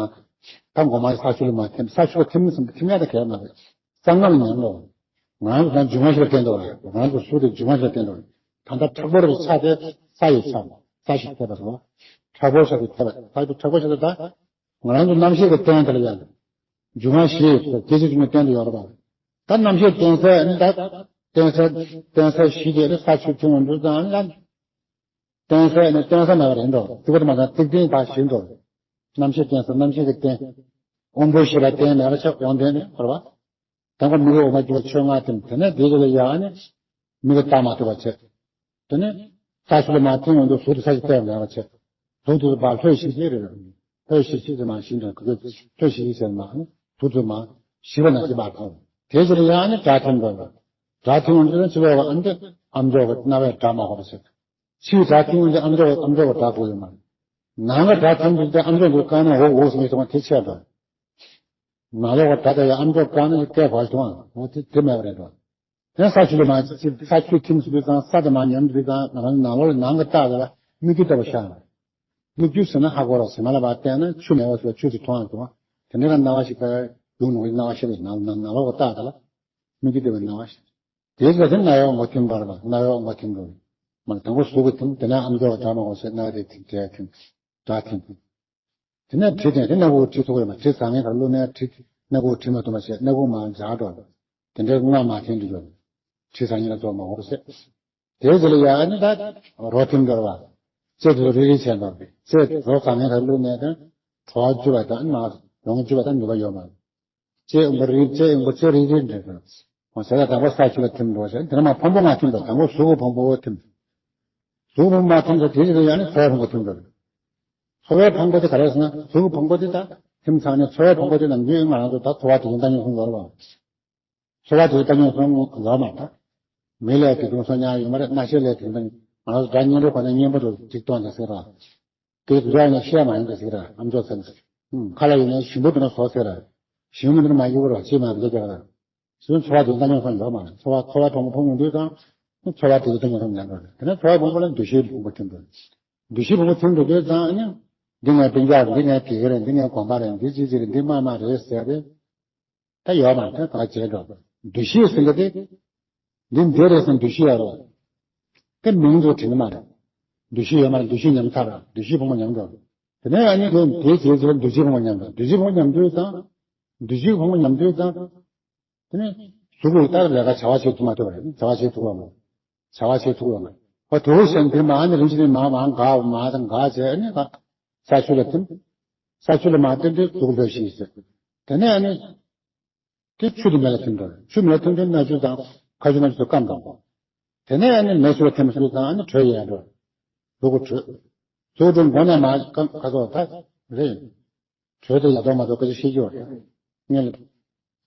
ད་འགོ་མ་ས་ཆུ་ལ་མ་ཐིམ། ས་ཆུ་ལ་ཐིམ་ཟེར་ཐིམ་ཡག་དེ་གལ་མ་རེད། གསང་སྔགས་ཉམས་ལོ། ང་རང་ཚོ་ད་སྒྱུ་མ་ཞིག་ལ་བརྟེན་འདུག་རེད། ང་རང་ཚོ་གཟུགས་དེ་སྒྱུ་མ་ཞིག་ལ་བརྟེན་འདུག་རེད། ད་ལྟ་མཁྲེགས་པོ་རེད་ས་དེ་ས་ཡི་ཆ། ས་ཞིག་ཐེབས་པ་སོ། མཁྲེགས་པོ་ས་དེ་ཐེབས་པ་ས་དེ་མཁྲེགས་པོ་ས་དེ་ད། ང་རང་ཚོ་རྣམ་ཤེས་ཀྱི་རྟེན་དེ་ལ་ཡང་། སྒྱུ་མ་བཞི་སྐྱེ་མཆེད་བཅུ་གཉིས་རྟེན་དུ་ཡོད་རེད་པ། ད་རྣམ་ཤེས་རྟེན་ས་ནི་ད། རྟེན་ས་རྟེན་ས་བཞི་དེ་ནི་ས་ཆུ་ཐིམ་འོང་དུས་ཙང་ལ། རྟེན་ས་ནི་རྟེན་ས་མེད་པ་རེད་འགྲོ། རྩིག་པ་དེ་མ་ཚང་རྩིག་རྟེན་ད་བཞི་འགྲོ། རྣམ་ཤེས་རྟེན་ས་རྣམ་ཤེས་ཀྱི་རྟེན། དབང་པོ་བཞི་ལ་རྟེན་མེད་པ་ཆགས་དབང་རྟེན་ནི་འཁོར་བ། དང་པོ་མིག་གི་འོག་མ་བཅུ་པ་ཆོས་ལྔ་ཐིམ། དེ་ནས་དེའི་རྗེས་ལ་ཡང་ནི་མིག་གིས་བལྟ་མ་ཐུབ་པ་བྱེད། དེ་ནས་ས་ཆུ་ལ་མ་ཐིམ་འོང་དུས་གཟུགས་དེ་ས་ཆུ་བལྟས་མེད་པ་བྱེད། གཟུགས་དེ་ཚོ་བར་ལྷོད་ཞི་བྱེད་རེད། ལྷོད་ཞི་བྱེད་ཟེར་མ་ཞི་འདྲ་གི་ལྷོད་ཞི་བྱེད་ཟེར་མ་ནི་གཟུགས་དེ་མ་ཞི་བ་ན་ཞི་བར་མཐོང་། དེའི་རྗེས་ལ་ཡང་ནི་སྒྲ་ཐིམ་དགོས་པ། སྒྲ་ཐིམ་འོང་དུས་ཕྱི་པའི་ཨམ་ཨམ་ཅོག་གི་རྣ་བའི་སྒྲ་མ་གོ་བ་བྱེད། ཕྱིའི་སྒྲ་ཐིམ་འོང་དུས་ཨམ་ཅོག་ཨམ་ཅོག་གི་སྒྲ་གོ་ཡོད་མ་རེད། ནང་གི་སྒྲ་ཐིམ་འོང་དུས་ཨམ་ཅོག་འདི་བཀག་ན་འོག་འོག་ཟེར་མི་གཏོང་བ་དེ་ཆད་འགྲོ། ནང་ལོགས་ཀྱི་སྒྲ་དེ་ཡང་ཨམ་ཅོག་བཀག་ན་སྐད་གོ་བ་ཐོང་། འོ་དེ་དེ་མེད་པ་རེད་འགྲོ། དེ་ས་ཆུ་ལ་མ་ས་ཆུ་ཐིམ་ཟེར་དུས་ཙང་ས་དེ་མ་ཉམས་དུས་ཙང་ང་རང་ནང་ལོགས་ལ་ནང་གི་རྟགས་དེ་ལ་སྨིག་རྒྱུ་ལྟ་བུ་ཤར། སྨིག་རྒྱུ་ཟེར་ན་ཧ་གོ་རོགས་ཟེར་མ་ལ་བ་བལྟས་ན་ཆུ་མེད་པ་ཞིག་ཆུ་དེ་མཐོང་ཡང་མཐོང་། དེ་འདྲ་ལ་སྣང་བ་ཞིག་ལྟ་ཡང་ནོར་གྱི་སྣང་བ་ཞིག་རེད། ནང་ནང་ནང་ལོགས་ཀྱི་རྟགས་དེ་ལ་སྨིག་རྒྱུ་ལྟ་བུའི་སྣང་བ་ཞིག་དེའི་རྗེས་ལ་དེ་རྣ་བའི་འོག་མ་ཐིམ་པ་རེད་པ། རྣ་བའི་འོག་མ་ཐིམ་འགྲོ། མ་དང་པོ་གཟུགས་ཀྱི་ཐིམ། དེ་ནས་ཨམ་ཅོག་གི་སྒྲ་མ་གོ་ཞེས་རྣ་བའི་ཐིམ། དེ་ཐིམ། སྒྲ་ཐིམ། དེ་ནས་དྲི་དང་དེ་སྣ་ཁུག་དྲི་ཐུག་ཡོད་མ། དྲི་བཟང་ངན་ག་བླུགས་ནས་དྲི་སྣ་ཁུག་དྲི་མ་ཐུབ་པ་བྱས། སྣ་ཁུག་མར་འཇགས་འགྲོ། དེ་འདྲའི་རྔ་མ་ཐིམ་དུ་འགྲོ། དྲི་བཟང་ངན་ལ་ཚོར་མ་འོར་བྱས། དེའི་རྗེས་ལ་ཡང་ནི་ད་རོ་ཐིམ་འགྲོ་བ། ལྕེ་དེ་ཚོ་རིལ་རིལ་བྱས་འགྲོ། ལྕེ་རོ་བཟང་ངན་ག་བླུགས་ནས་ད་བྲོ་བ་བཅུ་བ་དང་མ་ཡོང་བཅུ་བ་དང་ནུས་པ་ཡོད་མ། ལྕེ་ཡོང་པ་རིལ། ལྕེ་ཡོང་པ་ལྕེ་རིལ་རིལ་འདྲ་འགྲོ། འོ་ཟེར་ད་དང་པོ་ས་ཆུ་ལ་ཐིམ་འགྲོ་བྱས། དེ་ནས་མར་ཕུང་པོ་མ་ཐིམ་འགྲོ། དང་པོ་གཟུགས་ཀྱི་ཕུང་པོ་ཐིམ། གཟུགས་ཕུང་པོ་མ་ཐིམ་ཚེ་དེའི་རྗེས་ལ་ཡང་ནི་ཚོར་བའི་ཕུང་པོ་ཐིམ་འགྲོ། ཚོར་བའི་ཕུང་པོ་དེ་ག་རེ་ཟེར་ན་གཟུགས་ཕུང་པོ་དེ་ད་ཐིམ་ཚར་ནས་ཚོར་བའི་ཕུང་པོ་དེ་ནམ་རྒྱུན་ང་རང་ཚོ་ད་ཚོར་བ་དེ་ཡིན་ད་ཉོན་སོང་ཡོད་རེད་པ། ཚོར་བ་དེ་ཡིན་ད་ཉོན་སོང་ཡོད་མ་རེད། མིག་ལ་དེ་དུང་སོང་ཉར་ཡོད་མ་རེད། རྣ་ཤེས་ལ་དེ་དུང་ང་རང་ཚོ་སྒྲ་སྙན་པོའི་སྒོ་ནས་སྙན་པོ་དུ་ཅིག་གཏོང་དང་ཟེར་ར། དེ་འགྲོ་ཡང་བཤད་མ་ཡིན་ག་ཟེར་ར། ཨམ་ཅོག་ཚན་ཟེར། ཁ་ལ་ཡོད་ན་ཞིམ་པོ་འདུག་ན་ཟོ་ཟེར་ར། ཞིམ་པོ་འདུག་ན་མ་ཡིན་གོ་ར་ཅི་མ་འདུག་ཀྱང་ར། སུན་ཚོར་བ་དེ་ད་ཉོན་སོང་ཡོད་མ་རེད། ཚོར་བ་ཚོར་བ་ཕུང་པོ་ཕུང་ཡོང་དུས་ཙང་། ཚོར་བ་དེ་ད་ཉོན་སོང་ཉན་ར། དེ་ནས་ཚོར་བ་ཕུང་པོ་ལ་འདུ་ཤེས་ཕུང་པོ་ཐིམ་འགྲོ། འདུ་ཤེས་ཕུང་པོ་ཐིམ་འགྲོ་དུས་ཙང་ནི། འདི་ངའི་སྤུན་ཀྱག་རེད། འདི་ངའི་དགེ་རྒན་རེད། འདི་ངའི་དགོན་པ་རེད། འདི་ཅི་ཅི་རེད། འདི་མ་མ་རེད་ཟེར་རེད། ད་ཡོད་མ་རེད། ད་ག་བྱས་འགྲོ། འདུ་ཤེས་ཟེར་གི་དེ། འདི་འདི་རེད་ཟེར་འདུ་ཤེས་ཡོད་རེད། དེ་མིང་དུ་དྲན་གི་མ་རེད། འདུ་ཤེས་ཡོད་མ་རེད། འདུ་ཤེས་ཉམས་ཚར་ར། འདུ་ཤེས་ཕུང་པོ་ཉམས་འགྲོ། དེ་ནས་ཨ་ནི་དེ་དེའི་རྗེས་སུ་འདུ་བྱེད་ཕུང་པོ་ཉམས་འགྲོ། འདུ་བྱེད་ཕུང་པོ་ཉམས་དུས་ཙང་། འདུ་བྱེད་ཕུང་པོ་ཉམས་དུས་ཙང་། དེ་ནས་གཟུགས་ལ་ལྟ་ལས་ཀ་བྱ་བ་བྱེད་ཐུབ་མ་ཐུབ་རེད། བྱ་བ་བྱེད་ཐུབ་པ་མ། བྱ་བ་བྱེད་ཐུབ་པ་མ། ཨོ་དེ་འོ་ཞེས་དེ་མ་ནི་རིམ་བཞིན་མ་མ་འགག་མ་དང་འགག་བྱས་ནི་ས་ཆུ་ལ་ཐིམ། ས་ཆུ་ལ་མ་ཐིམ་དུས་གཟུགས་ལྷོད་ཤིག་ཟེར། དེ་ནས་ནི། དེ་ཆུ་དེ་མེ་ལ་ཐིམ་འགྲོ། ཆུ་མེ་ལ་ཐིམ་དུས་སྣ་ཆུ་དང་ཁ་ཆུ་སྣ་ཆུ་དུ་སྐམ་དང་པོ། དེ་ནས་ནི་མེ་ཆུ་ལ་ཐིམ་སོང་དུས་ཙང་ནི་དྲོད་ཡལ་འགྲོ། གཟུགས་ཀྱི་དྲོད། གཟུགས་དྲོད་མགོ་ནས་མ་ཁ་ཁ་སོགས་ད་རེད། དྲོད་དེ་ཡག་ཐོག་མ་ཐོག་སྐད་ཆ་བཤད་རྒྱུ་རེད། ངས་ལ་ད་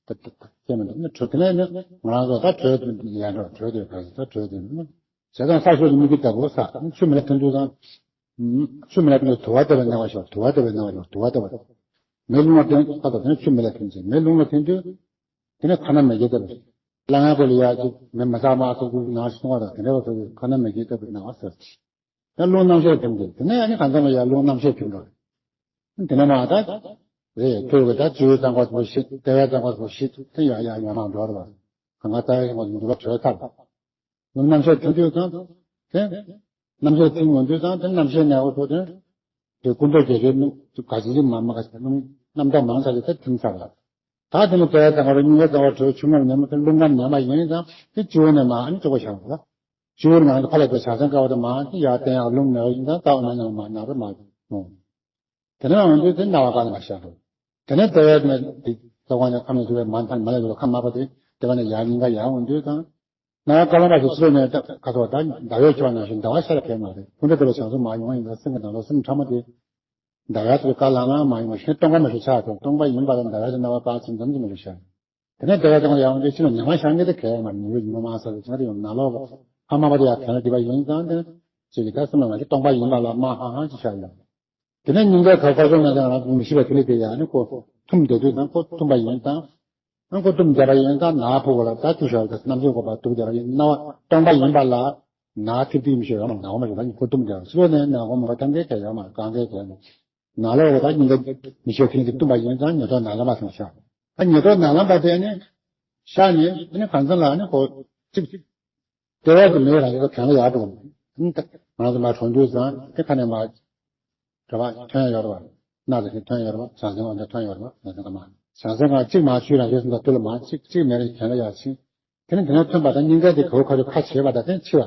ད་ད་བཤད་མི་འདུག་ནི་དྲོད་དེ་ནས་ནི་ང་རང་ཚོ་ད་དྲོད་དེ་ཡལ་འགྲོ། དྲོད་དེ་ག་ཚོད་ད་དྲོད་དེ་ནི་བྱས་ཙང་ས་ཕྱོགས་དེ་མིག་གིས་ལྟ་དགོས་ས། ནི་ཆུ་མེ་ལ་ཐིམ་དུས་ཙང་། ཆུ་མེ་ལ་ཐིམ་དུས་དུ་བ་ལྟ་བུའི་སྣང་བ་ཤར། དུ་བ་ལྟ་བུའི་སྣང་བ་ཤར། དུ་བ་ལྟ་བུ། མེ་རླུང་བ་ཐིམ་ད་ལྟ་དེ་ནི་ཆུ་མེ་ལ་ཐིམ་ཚེ་མེ་རླུང་ལ་ཐིམ་དུས། དེ་ནས་ཁ་ན་མེ་སྐྱེས་ལྟ་བུ། སླ་ངའི་སྐོར་ལ་ཡ་གཅིག་མེ་མ་ཚ་མ་ཚ་གུ་ནང་སོང་བ་དང་དེ་འདྲ་བ་ཚོ་ཁ་ན་མེ་སྐྱེས་ལྟ་བུའི་སྣང་བ་ཟེར། ད་རླུང་རྣམ་ཤེས་ཐིམ་དུས་དེ་ནས་ཡ་ནི་གང་འཚམ་ལ་ཡ་རླུང་རྣམ་ཤེས་ཐིམ་འགྲོ། དེ་ནས་མ་ད། རེད། ཁྱོད་ཀྱི་ད་བཅུའི་གཙང་པ་ཚོ་ཤི། ལྟེ་བའི་གཙང་པ་ཚོ་ཤི་དེ་ཡ་ཡ་ཡ་མ་འགྲོ་ར་བ། གང་ག་ལྟ་བའི་ངོ་འདུ་བ་གྲོལ་ཚར། རླུང་རྣམ་ཤེས་ཐིམ་དུས་ཙང་། དེ། རྣམ་ཤེས་ཐིམ་འོང་དུས་ཙང་དེ་རྣམ་ཤེས་ནས་འོ་ཐོག་དེ། དེ་ཀུན་རྫོབ་རྒྱལ་བའི་རླུང་ག་ཅི་ཅི་མ་མ་ག་ཅི་རླུང་། རྣམ་རྟོག་མང་ཚར་ཏེ་དེ་ཐིམ་ཚར་བ། ད་དེ་ནི་དཔལ་དང་བར་སྙིང་ག་དང་བར་གྲོལ་ཆུང་ངམ་ཉམས་མ་རླུང་ཁམས་ཉམས་པ་ཡིན་ཙང་དེ་སྤྱི་བོ་ནས་མར་ཨ་ནི་བཅུག་པ་བཞག་པ། སྤྱི་བོ་ནང་དུ་ཕར་ལ་དེ་བྱང་སེམས་ཀ་བ་དེ་མར་དེ་ཡར་བསྟན་ཡག་རླུང་ནང་ཡིན་ཙང་ལྟ་བ་ན་ཉམས་མ་ན་རུ་མ་ཡོང་། དེ་ནས་འོང་དུས་དེ་རྣ་བ་ག་ལ་མ་བཞག་རུ། དེ་ནས་དེ་བས་ནས་དེ་ལྟ་བ་ནས་ཁམས་ནས་དེ་བས་མ་མཐའ་མ་ལ་དེ་ཁམས་མ་པ་དེ་དེ་བ་ནས་ཡར་སྙིང་ག་ཡར་འོང་དུས་དང་། རྣ་བ་ག་ལ་མ་ཞིག་ཚོས་ནས་ད་ག་ཚོད་ད་ཟླ་བའི་ཆོག་ནང་བཞིན་ཟླ་བ་ཤར་གས་མ་རེད། ཁོང་ཁྲོ་དེ་ལ་བྱང་སེམས་མ་ཡོང་ཡིན་ཙང་སེམས་ཀྱི་ནང་ལ་སེམས་ཕྲ་མོ་དེ། ཟླ་བ་ཚོའི་དཀར་ལྷང་ལྷང་མ་ཡིན་པ་ཤིན་སྟོང་པ་མ་ཞིག་ཆགས་སོང་། སྟོང་པ་ཡིན་པ་ལ་ཟླ་བ་ཚོའི་རྣ་བ་དཀར་ཆེན་འཛོམས་ཀྱི་མ་ཞིག་ཤར། དེ་ནས་ཟླ་བ་ཚོའི་ཡང་དེ་ཕྱི་ལ་ཉི་མ་ཤར་མཁན་དེ་གས་མ་ཉི་འོད་ཉི་མ་མ་ས་དེ་ཚང་རེ་ཡོང་ནང་ལོགས་ལ་ཕ་མ་པ་དེ་ཡང་གས་ལ་དེ་བ་ཡིན་ཙང་དེ་ཅིག་གི་ད་སེམས་ལ་ང་ཚོ་སྟོང་པ་ཡིན་པ་ལ་མ་ཧང་ཧང་ཅིག་ཤར་ཡོང་། དེ་ནས་སྙིང་གའི་ཁ་ཁ་སོང་ན་ཡང་ང་ཚོ་མི་ཤི་བ་དེ་ལས་དེ་ཡང་ནི་ཁོ་ཐུམ་བསྡད་དུས་ཙང་ཁོ་ཐུམ་པ་ཡིན་ཙང་། ཨ་ཁོ་ཐུམ་བསྡད་པ་ཡིན་ཙང་ནག་ཕུག་ལ་ད་ཅུ་ཤར་ད་རྣམ་ཅན་གོ་པ་དུག་བསྡད་པ་ཡིན་ན་སྟོང་པ་ཡིན་པ་ལ། ནག་ཐིབས་ཐིབས་མི་ཤེས་ཡོད་མ་ནག་མ་ཤེས་ད་ཁོ་ཐུམ་བསྡད་པ་སོ་ནས་ནག་མ་ཐམས་ཅད་གས་ཡོད་མ་གང་གས་གས་ནག་ལོག་ད་སྙིང་ག་མི་ཤེས་ཐིབས་ཐིབས་ཐུམ་པ་ཡིན་ཙང་ཉེ་ཐོག་ནག་ལ་མ་སོང་ཤག་ཨ་ཉེ་ཐོག་ནག་ལ་མ་དེ་ནི་ཤག་ནི་ཨ་ནི་གང་ཚང་ལ་ཨ་ནི་ཁོ་ཅིག་ལྟེ་བ་གི་མེད་རང་གི་གན་ལ་ཡར་འགྲོ། ང་ཚོ་མར་གྲོང་ཁྱེར་ཙང་དེ་ཁ་ནས་མར་གྲྭ་པ་ཐོན་ཡོད་རེད་བ། སྣ་རེ་ཞིག་ཐོན་ཡོད་རེད་བ། བྱང་སེམས་དབང་ཆ་ཐོན་ཡོད་རེད་བ། བྱང་སེམས་ཀ་མ་བྱང་སེམས་ཀ་གཅིག་མར་ཆུ་རང་བཞིན་སུ་འདུག་ལ་མར་གཅིག་གཅིག་མེད་རེ་གན་ལ་ཡར་ཕྱིན། དེ་ནས་དེ་ནས་ཐོན་པ་དང་སྙིང་ག་དེ་གའུ་ཁ་རུ་ཁ་བྱེད་པ་དང་དེ་ནས་འཆི་བ།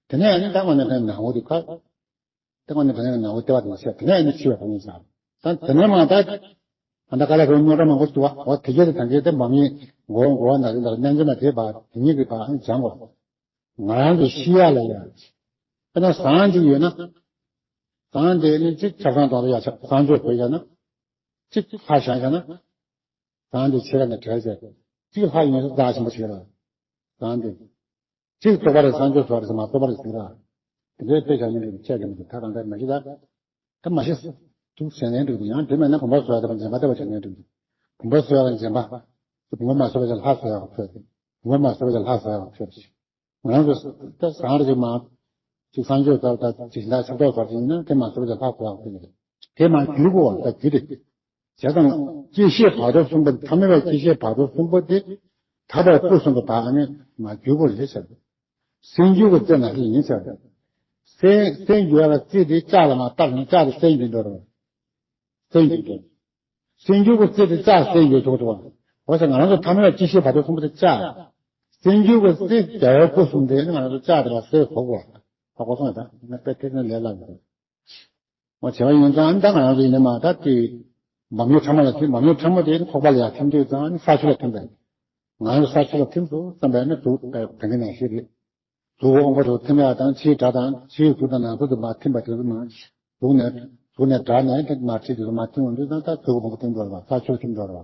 དེ་ནས་ཨ་ནི་ད་དངོས་གནས་ཕན་ནང་འོ་དེ་ཁ། ལྟ་བ་ནི་བུ་ནི་ནང་བུ་ལྟེ་བ་དང་ཆེ་དེ་ནས་ནི་འཆི་བ་དང་ཡིན་ཙང་། ད་དེ་ནས་མ་ད་ཨ་ད་ག་ལ་རོ་ཉོ་ར་མང་པོ་འདུག་བ། འོ་དེ་གྱད་དེ་དང་གྱད་དེ་འབམ་ཡིན་མགོ་བོ་མགོ་བ་ན་རེ་ལ་རྣལ་འབྱོར་མ་དེ་བ་དེ་ཉིད་ཀྱི་བ་སྦྱང་དགོས། ང་རང་གི་ཤི་ཡ་ལ་ཡ། དཔེར་ན་ཟངས་གཅིག་ཡོད་ན། ཟངས་དེ་ནི་གཅིག་ཆ་ཚང་དང་ལ་ཡ་ཆ་ཚང་སྤྱོད་བྱས་ཡ་ན། གཅིག་ལྷ་བཞེངས་ཡ་ན། ཟངས་དེ་ཆེ་ར་ནས་བྲལ་ཟེར། གཅིག་ལྷ་ཡོད་ན་རྩ་ཆེན་པོ་ཆེ་ར། ཟངས་དེ། གཅིག་རྟོགས་པ་རེད་སངས་རྒྱས་སོགས་རེད་ཟེར་མ་རྟོགས་པ་རེད་ཟེར་ར། དེ་འདྲའི་དཔེ་བཞག་ཉན་རེད་ཁྱད་ཀྱི་མི་འདུག་ད་གང་ལྟར་མ་གཞི་ད། ད་མ་གཞི། ཐུགས་ཟིན་ནས་འགྲིག་འདུག་ཡང་དེ་མེད་ན་བུམ་པ་གསོ་ཡག་དང་འཛེམ་པ་ལྟ་བུ་བྱས་ནས་འགྲིག་འདུག་བུམ་པ་གསོ་ཡག་དང་འཛེམ་པ། བུམ་པ་མ་གསོ་བ་ཅན་ལྷ་གསོ་ཡག་ཕེབས་ཏེ། བུམ་པ་མ་གསོ་བ་ཅན་ལྷ་གསོ་ཡག་ཕེབས་ཏེ། ང་རང་ཚོ་ད་ཟངས་རེ་ཅིག་མ། ཅིག་སངས་རྒྱས་ལྟར་ད་ཅིག་ད་ཆབ་ཏོག་ཟེར་ཅིག་ཡིན་ན་དེ་མ་གསོ་བ་ཅན་ལྷ་གསོ་ཡག་ཕེབས་ཏེ། དེ་མ་རྒྱུད་གོ་བ་ད་རྒྱུད་དེ། བྱས་ཙང་། སྐྱེ་ཤི་བར་དོ་གསུམ་པོ་ཐ་མལ་པའི་སྐྱེ་ཤི་བར་དོ་གསུམ་པོ་དེ། ཐར་པའི་སྐུ་གསུམ་གྱི་བར་ནི་མ་རྒྱུད་གོ་རེད་ཟེར། སེམས་རྒྱུད་ཀྱི་རྩེ་ནང་བཞིན་ཡིན་ཟེར། སེམས་སེམས་རྒྱུད་ལ་རྩེ་དེ་ལྕགས་ལ་མ་བཏགས་ན་ལྕགས་དེ་སེམས་རྒྱུད་འགྲོ་རེད། སེམས་རྒྱུད་དེ། སེམས་རྒྱུད་ཀྱི་རྩེ་དེ་ལྕགས་སེམས་རྒྱུད་ཐུག་ཐུག་བ། འོ་ཟེར་ང་རང་ཚོ་ཐ་མལ་སྐྱེ་ཤི་བར་དོ་གསུམ་པོ་དེ་ལྕགས། སེམས་རྒྱུད་ཀྱི་རྩེ་རྒྱལ་བའི་སྐུ་གསུམ་དེ་ནི་ང་རང་ཚོ་ལྕགས་དེ་ལ་སེམས་གོ་དགོས། ཧ་གོ་སོང་ད་ངས་དཔེ་ཐེག་ནས་ལས་སླ་བ། འོ་བྱས་པ་ཡིན་ཙང་ད་ང་རང་ཚོ་ཡིན་ནའི་མ་ད་དེ། འབམ་ཉོ་ཕྲ་མོ་ལ་ཐིམ་འབམ་ཉོ་ཕྲ་མོ་དེ་ཁོག་པ་ལ་ཡར་ཐིམ་དུས་ཙང་ནི་ས་ཆུ་ལ་ཐིམ་པས། ང་རང་ས་ཆུ་ལ་ཐིམ་སོང་བསམ་པས་ནི་དུག་དེ་ག་ནང་བཞིན་རེད། དུག་གི་དབང་པོ་དུ་ཐིམ་ཡག་དང་ཕྱིའི་དགྲ་དང་ཕྱིའི་དུག་དང་ནང་དུག་དུ་མ་ཐིམ་པ་དེ་ཚོ་མ། དུག་ནས་དུག་ནས་དགྲ་ནས་དེ་མ་ཁྲིད་དེ་ཚོ་མ་ཐིམ་འོང་དུས་ཙང་ད་དུག་གི་དབང་པོ་ཐིམ་འགྲོ་བ་ས་ཆུ་ལ་ཐིམ་འགྲོ་བ།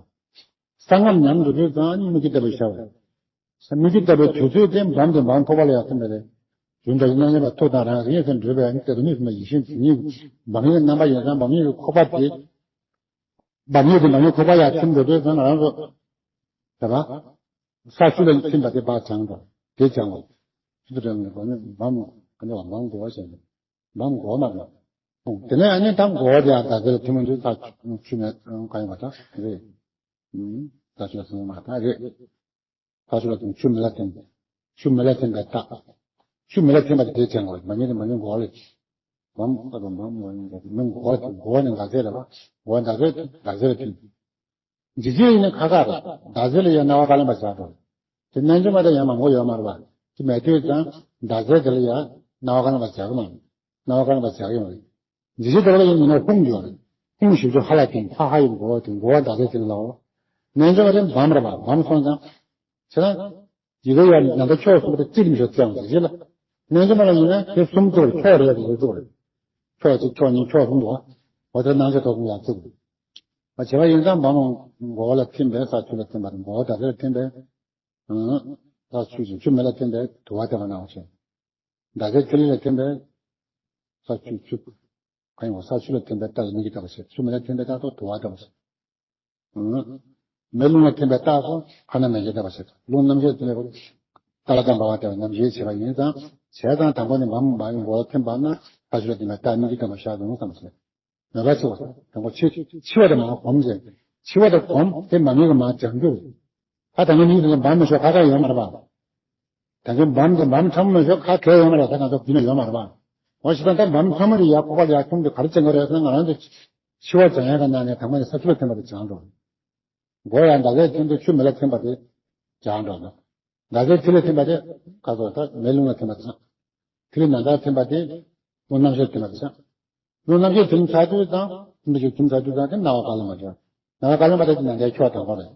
གསང་སྔགས་ཉམས་འགྲོ་དུས་ཙང་ནི་མིག་གི་ལྟ་བུ་ཤར་བ། མིག་གི་ལྟ་བུའི་དུས་ཚོད་དེ་འབམ་དེ་འབམ་ཁོག་པ་ལ་ཡར་ཐིམ་པ་རེད། རྒྱུན་དུ་རྣམ་གཡེང་བ་ཐུགས་དང་རང་རིག་གཉིས་སུ་འདྲེས་པའི་དེ་རུ་མིག་སུ་མ་ཡེ་ཤེས་དེ་ཉིད་འབམ་ཡེ་རྣམ་པ་ཡོད་ཙང་འབམ་ཡེ་གི་ཁོག་པ་དེ། འབམ་ཡེ་དེ་འབམ་ཡེ་ཁོག་པ་ཡར་ཐིམ་འགྲོ་དུས་ཙང་ང་རང་ཚོ། དེ་ལ། ས་ཆུ་ལ་ཐིམ་པ་དེ་ཕར་སྦྱང་དགོས། དེ་སྦྱང་དགོས། ཆུ་དུ་རེད་ནས་འབམ་ཡེ་འབམ་ག་ནས་བ་འབམ་གོ་བ་བྱས་ནས་འབམ་གོ་མ་རེད། དེ་ནས་ཨ་ནི་ད་གོ་བ་དེ་ཡང་ད་དེ་ལ་ཐིམ་འོང་དུས་ས་ཆུ་མེད་གང་ཡིན་པ་ད་རེད། ས་ཆུ་ལ་ཐིམ་མ་ད་རེད། ས་ཆུ་ལ་ཐིམ་ཆུ་མེ་ལ་ཐིམ་པས། ཆུ་མེ་ལ་ཐིམ་པའི་རྟགས། ཆུ་མེ་ལ་ཐིམ་པ་དེ་དེ་བྱས་ངོ་མ་ཉིད་དེ་མ་ཉིད་གོ་ལེ། མམ་ཨ་རོ་མམ་ངོ་ནི་མི་གོ་གོ་ནི་འདག་རྫས་རེད་པ། གོ་འདག་རྫས་འདག་རྫས་ལ་ཐིམ། ཇི་ཇི་ཡིན་ན་ཁ་ཁ་རེད། འདག་རྫས་ལ་ཡང་རྣ་བ་ག་ལ་མ་བྱ་དོ། དེ་རྣལ་འབྱོར་མ་དེ་ཡང་མང་པོ་ཡོད་མ་རེད་པ། དེ་མེད་དུས་ཙང་འདག་རྫས་དེ་ལ་ཡང་རྣ་བ་ག་ལ་མ་བྱ་གི་མ་རེད། རྣ་བ་ག་ལ་མ་བྱ་གི་མ་རེད། འཇིགས་བྱེད་དེ་ལ་ཡིན་ན་ཧཱུྃ་ཡོད་རེད། ཧཱུྃ་ཞེས་བྱ་ཧ་ལ་ཐིམ་ཧ་ཧ་ཡི་མགོ་བོ་དེ་མགོ་བོ་འདག་རྫས་དེ་ལའོ། རྣལ་འབྱོར་མ་དེ་འབམ་རེད་པ། འབམ་སོང་ཙང་། བྱས་ན། ཡི་གེ་ཡ་ནང་དུ་ཕྱོགས་གསུམ་པོ་དེ་རྩིས་མི་ཆོག་ཙམ་ཞིག་ལ། རྣལ་འབྱོར་མ་ལ་ཡིན་ན་དེ་གསུམ་གཙོ་བོར་ཕྱོགས་རེ་རེ་གཙོ་བོར། ཕྱོགས་གཅིག་ཕྱོགས་གཉིས་ཕྱོགས་གསུམ་དུ། འོ་དེ་སྣང་ཆ་ཐོག་གསུམ་ཡ་གཙོ་བོར། མ་བྱས་པ་ཡིན་ཙང་འབམ་མགོ་བོ་ལ་ཐིམ་པས་ས་ཆུ་ལ་ཐིམ་པ་དང་མགོ་བོ་འདག་རྫས་ལ་ཐིམ་པས། ས་ཆུ་ཆུ་ཆུ་མེ་ལ་ཐིམ་པས་དུ་བ་དེ་ལ་སྣང་བ་བྱེད། འདག་རྫས་ཐིག་ལེ་ལ་ཐིམ་པས། ས་ཆུ་ཆུ། གང་ཡིན་པ་ས་ཆུ་ལ་ཐིམ་པའི་རྟགས་མིག་གིས་བལྟ་བ་བྱེད། ཆུ་མེ་ལ་ཐིམ་པའི་རྟགས་ཐོག་དུ་བ་བལྟ་བ་བྱེད། མེ་རླུང་ལ་ཐིམ་པའི་རྟགས་ཐོག་ཁ་ན་མེ་ཤེས་བལྟ་བ་བྱེད། རླུང་རྣམ་ཤེས་ཐིམ་པའི་ཏཱ་ལ་དང་བ་བ་བལྟ་བའི་རྣམ་ཤེས་བྱེད་པ་ཡིན་ཙང་། བྱས་ཙང་དང་པོ་ནི་འབམ་མ་ཡིན་མགོ་ལ་ཐིམ་པ་ན་ས་ཆུ་ལ་ཐིམ་པའི་རྟགས་མིག་གིས་བལྟ་བ་ཤར་འགྲོ་བསམ་བྱེད། མེ་འབར་ཆེ་བ་དང་པོ་ཆེ་ཆེ་བ་དེ་མ་གོམས་ཟེར། ཆེ་བ་དེ་གོམས་དེ་མ་མིག་གིས་མ་སྦྱང་རྒྱུ་རེད། ད་ད་ངའི་མིག་དེ་ལ་འབམ་མ་ཤོག་ཁ་ཁ་ཡོད་མ་རེད་པ། ད་གིན་འབམ་དེ་འབམ་ཕྲ་མོ་མ་ཤོག་ཁ་གས་ཡོད་མ་རེད། ད་ང་ཚོ་རྒྱུད་ན་ཡོད་མ་རེད་པ། འོ་ཞེ་ད་ད་འབམ་ཕྲ་མོ་རེད་ཡ། ཁོག་པ་ལ་ཡ་ཁྱུང་དེ་ག་རེ་བྱེད་དགོས་རེད་ཟེར་ན་ང་རང་ཚོ་ འཆི་བ་སྦྱང་ཡག་གི་ནང་ནས་དང་པོ་ནས་ས་ཆུ་ལ་ཐིམ་པ་དེ་སྦྱང་འགྲོ། མགོ་ཡང་ཟླ་ཟེར་ཐིམ་དུས་ཆུ་མེ་ལ་ཐིམ་པ་དེ་སྦྱང་འགྲོ། ཟླ་ཟེར་ཐིག་ལ་ཐིམ་པ་དེ་ཁ་སོགས་ད་མེ་རླུང་ལ་ཐིམ་པ་དེ་སྦྱང་། ཐིག་ལེ་ནམ་ཟླར་ཐིམ་པ་དེ་རླུང་རྣམ་ཤེས་ཐིམ་པ་དེ་སྦྱང་། རླུང་རྣམ་ཤེས་ཐིམ་ཚར་དུས་དང་ཐིམ་པ་ཞིག་ཐིམ་ཚར་དུས་དང་དེ་སྣང་བ་བཀའ་ལུང་མ་སྦྱང་། སྣང་བ་བཀའ་ལུང་མ་དེ་ནམ་ཟླའི་ཁྱོག་དང་པོ་རེད།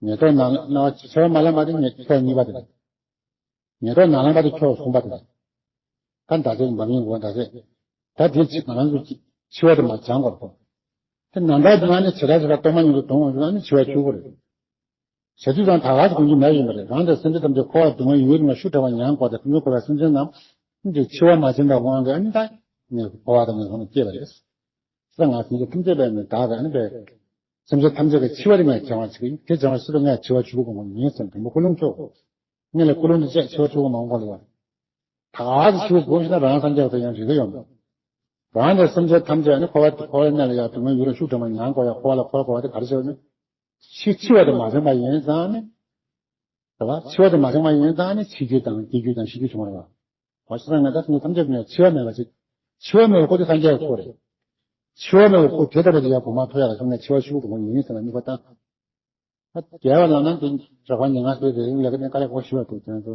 ཉེར་བསྡོགས་ནང་སྣང་བ་ཆེ་བ་མ་ལ་མ་དེ་ཉེར་ཁྱོག་གཉིས་པ་དེ་རེད། ཉེར་བསྡོགས་ནང་ལ་མ་དེ་ཁྱོག་གསུམ་པ་དེ་རེད། ད་ཟླ་ཟེར་མ་མིན་འོ་ཟླ་ཟེར། ད་དེ་ཕྱི་ང་རང་ཚོ་འཆི་བ་དེ་མ་སྦྱང་དགོས་རེད། དེ་ནམ་ཟླ་དེ་ནང་ནས་བྱེ་བྲག་བྱེ་བྲག་གཏོར་མ་ཉིད་དུ་གཏོང་བ་ཞིག་ནི་འཆི་བའི་ཆོས་སྐུ་རེད། བྱེད་དུས་ཙང་ད་ག་ཟེ་དགོངས་ཀྱི་མེད་ཡིན་པ་རེད། རང་དང་སེམས་ཅན་ཐམས་ཅད་འཁོར་བ་སྡུག་བསྔལ་ཡུན་རིང་ལ་ཤུགས་དྲག་པ་མྱང་དགོས་ཏེ་ཐུགས་ཉིད་འཁོར་བའི་སེམས་ཅན་རྣམས་ཀྱི་འཆི་བ་མ་ཟིན་པའི་དབང་གིས་ཨ་ནི་ད་ནི་འཁོར་བ་དང་ནི་ཁོང་སྐྱེས་པ་རེད། ས་ང་སེམས་ཅན་ཐམས་ཅད་པའི་ནི་བདག་གི་ཨ་ནི་པའི་སེམས་ཅན་ཐམས་ཅད་ཀྱི་འཆི་བ་རིང་བའི་བྱ་བ་བྱེད་ཀྱི་ཡིན། དེ་བྱ་བ་སྲིད་དུ་ངས་འཆི་བ་ཆོས་སྐུ་དགོངས་པ་ཡིན་ཟེར་དུས་མོ་ཀུན་སློང་ཆོག་ངས་ལ་ཀུན་སློང་དུ་བཅས་འཆི་བ་ཆོས་སྐུ་མང་པོ་ལ་ཡང་། ད་ག་ཟེ་ཆོས་སྐུ་དགོངས་ཤེ་ན་རང་སངས་རྒྱས་ཚོ་ཡང་རིག་གི་ཡོད་མོད། རང་ནས་སེམས་ཅན་ཐམས་ཅད་ནི་འཁོར་བ་འཁོར་བའི་གནས་ལ་ཡང་སྡུག་བསྔལ་ཡུན་རིང་ཤུགས་དྲག་པ་མྱང་དགོས་ཡ་འཁོར་བ་ལ་འཁོར་དགོས་པ་དེ་ག་རེ་བྱས་ནས། འཆི་འཆི་བ་དེ་མ་བྱུང་བ་ཡིན་ཙང་ནི། རེད་བ། འཆི་བ་དེ་མ་བྱུང་བ་ཡིན་ཙང་ནི་འཆི་རྒྱུ་དང་སྐྱེ་རྒྱུ་དང་ཤི་རྒྱུ་བྱུང་བ་རེད་བ། འོ་ཤེ་ན་ང་ད་སེམས་ཅན་ཐམས་ཅད་ཀྱི་ནང་འཆི་བ་མེད་པ་ཅིག་འཆི་བ་མེད་པའི་སྐུ་དེ་སངས་རྒྱས་ཀྱི་སྐུ་རེད། འཆི་བ་མེད་པའི་སྐུ་དེ་ལྟ་བུ་དེ་ཡང་གོང་མ་ཐོབ་ཡག་ལ་བྱུང་ན་འཆི་བ་ཆོས་སྐུ་དགོངས་པ་ཡིན་ཟེར་ན་དམིགས་པ་བཏང་། ད་རྒྱལ་བ་ལབ་ན་དེ་རགས་པ་ཉེ་ང་ཚོའི་རེ་རིང་ལས་ཀ་ནས་དཀའ་ལས་ཁག་པོ་ཞིག་ཡོད་འདུག་ཁྱེད་ཚོ་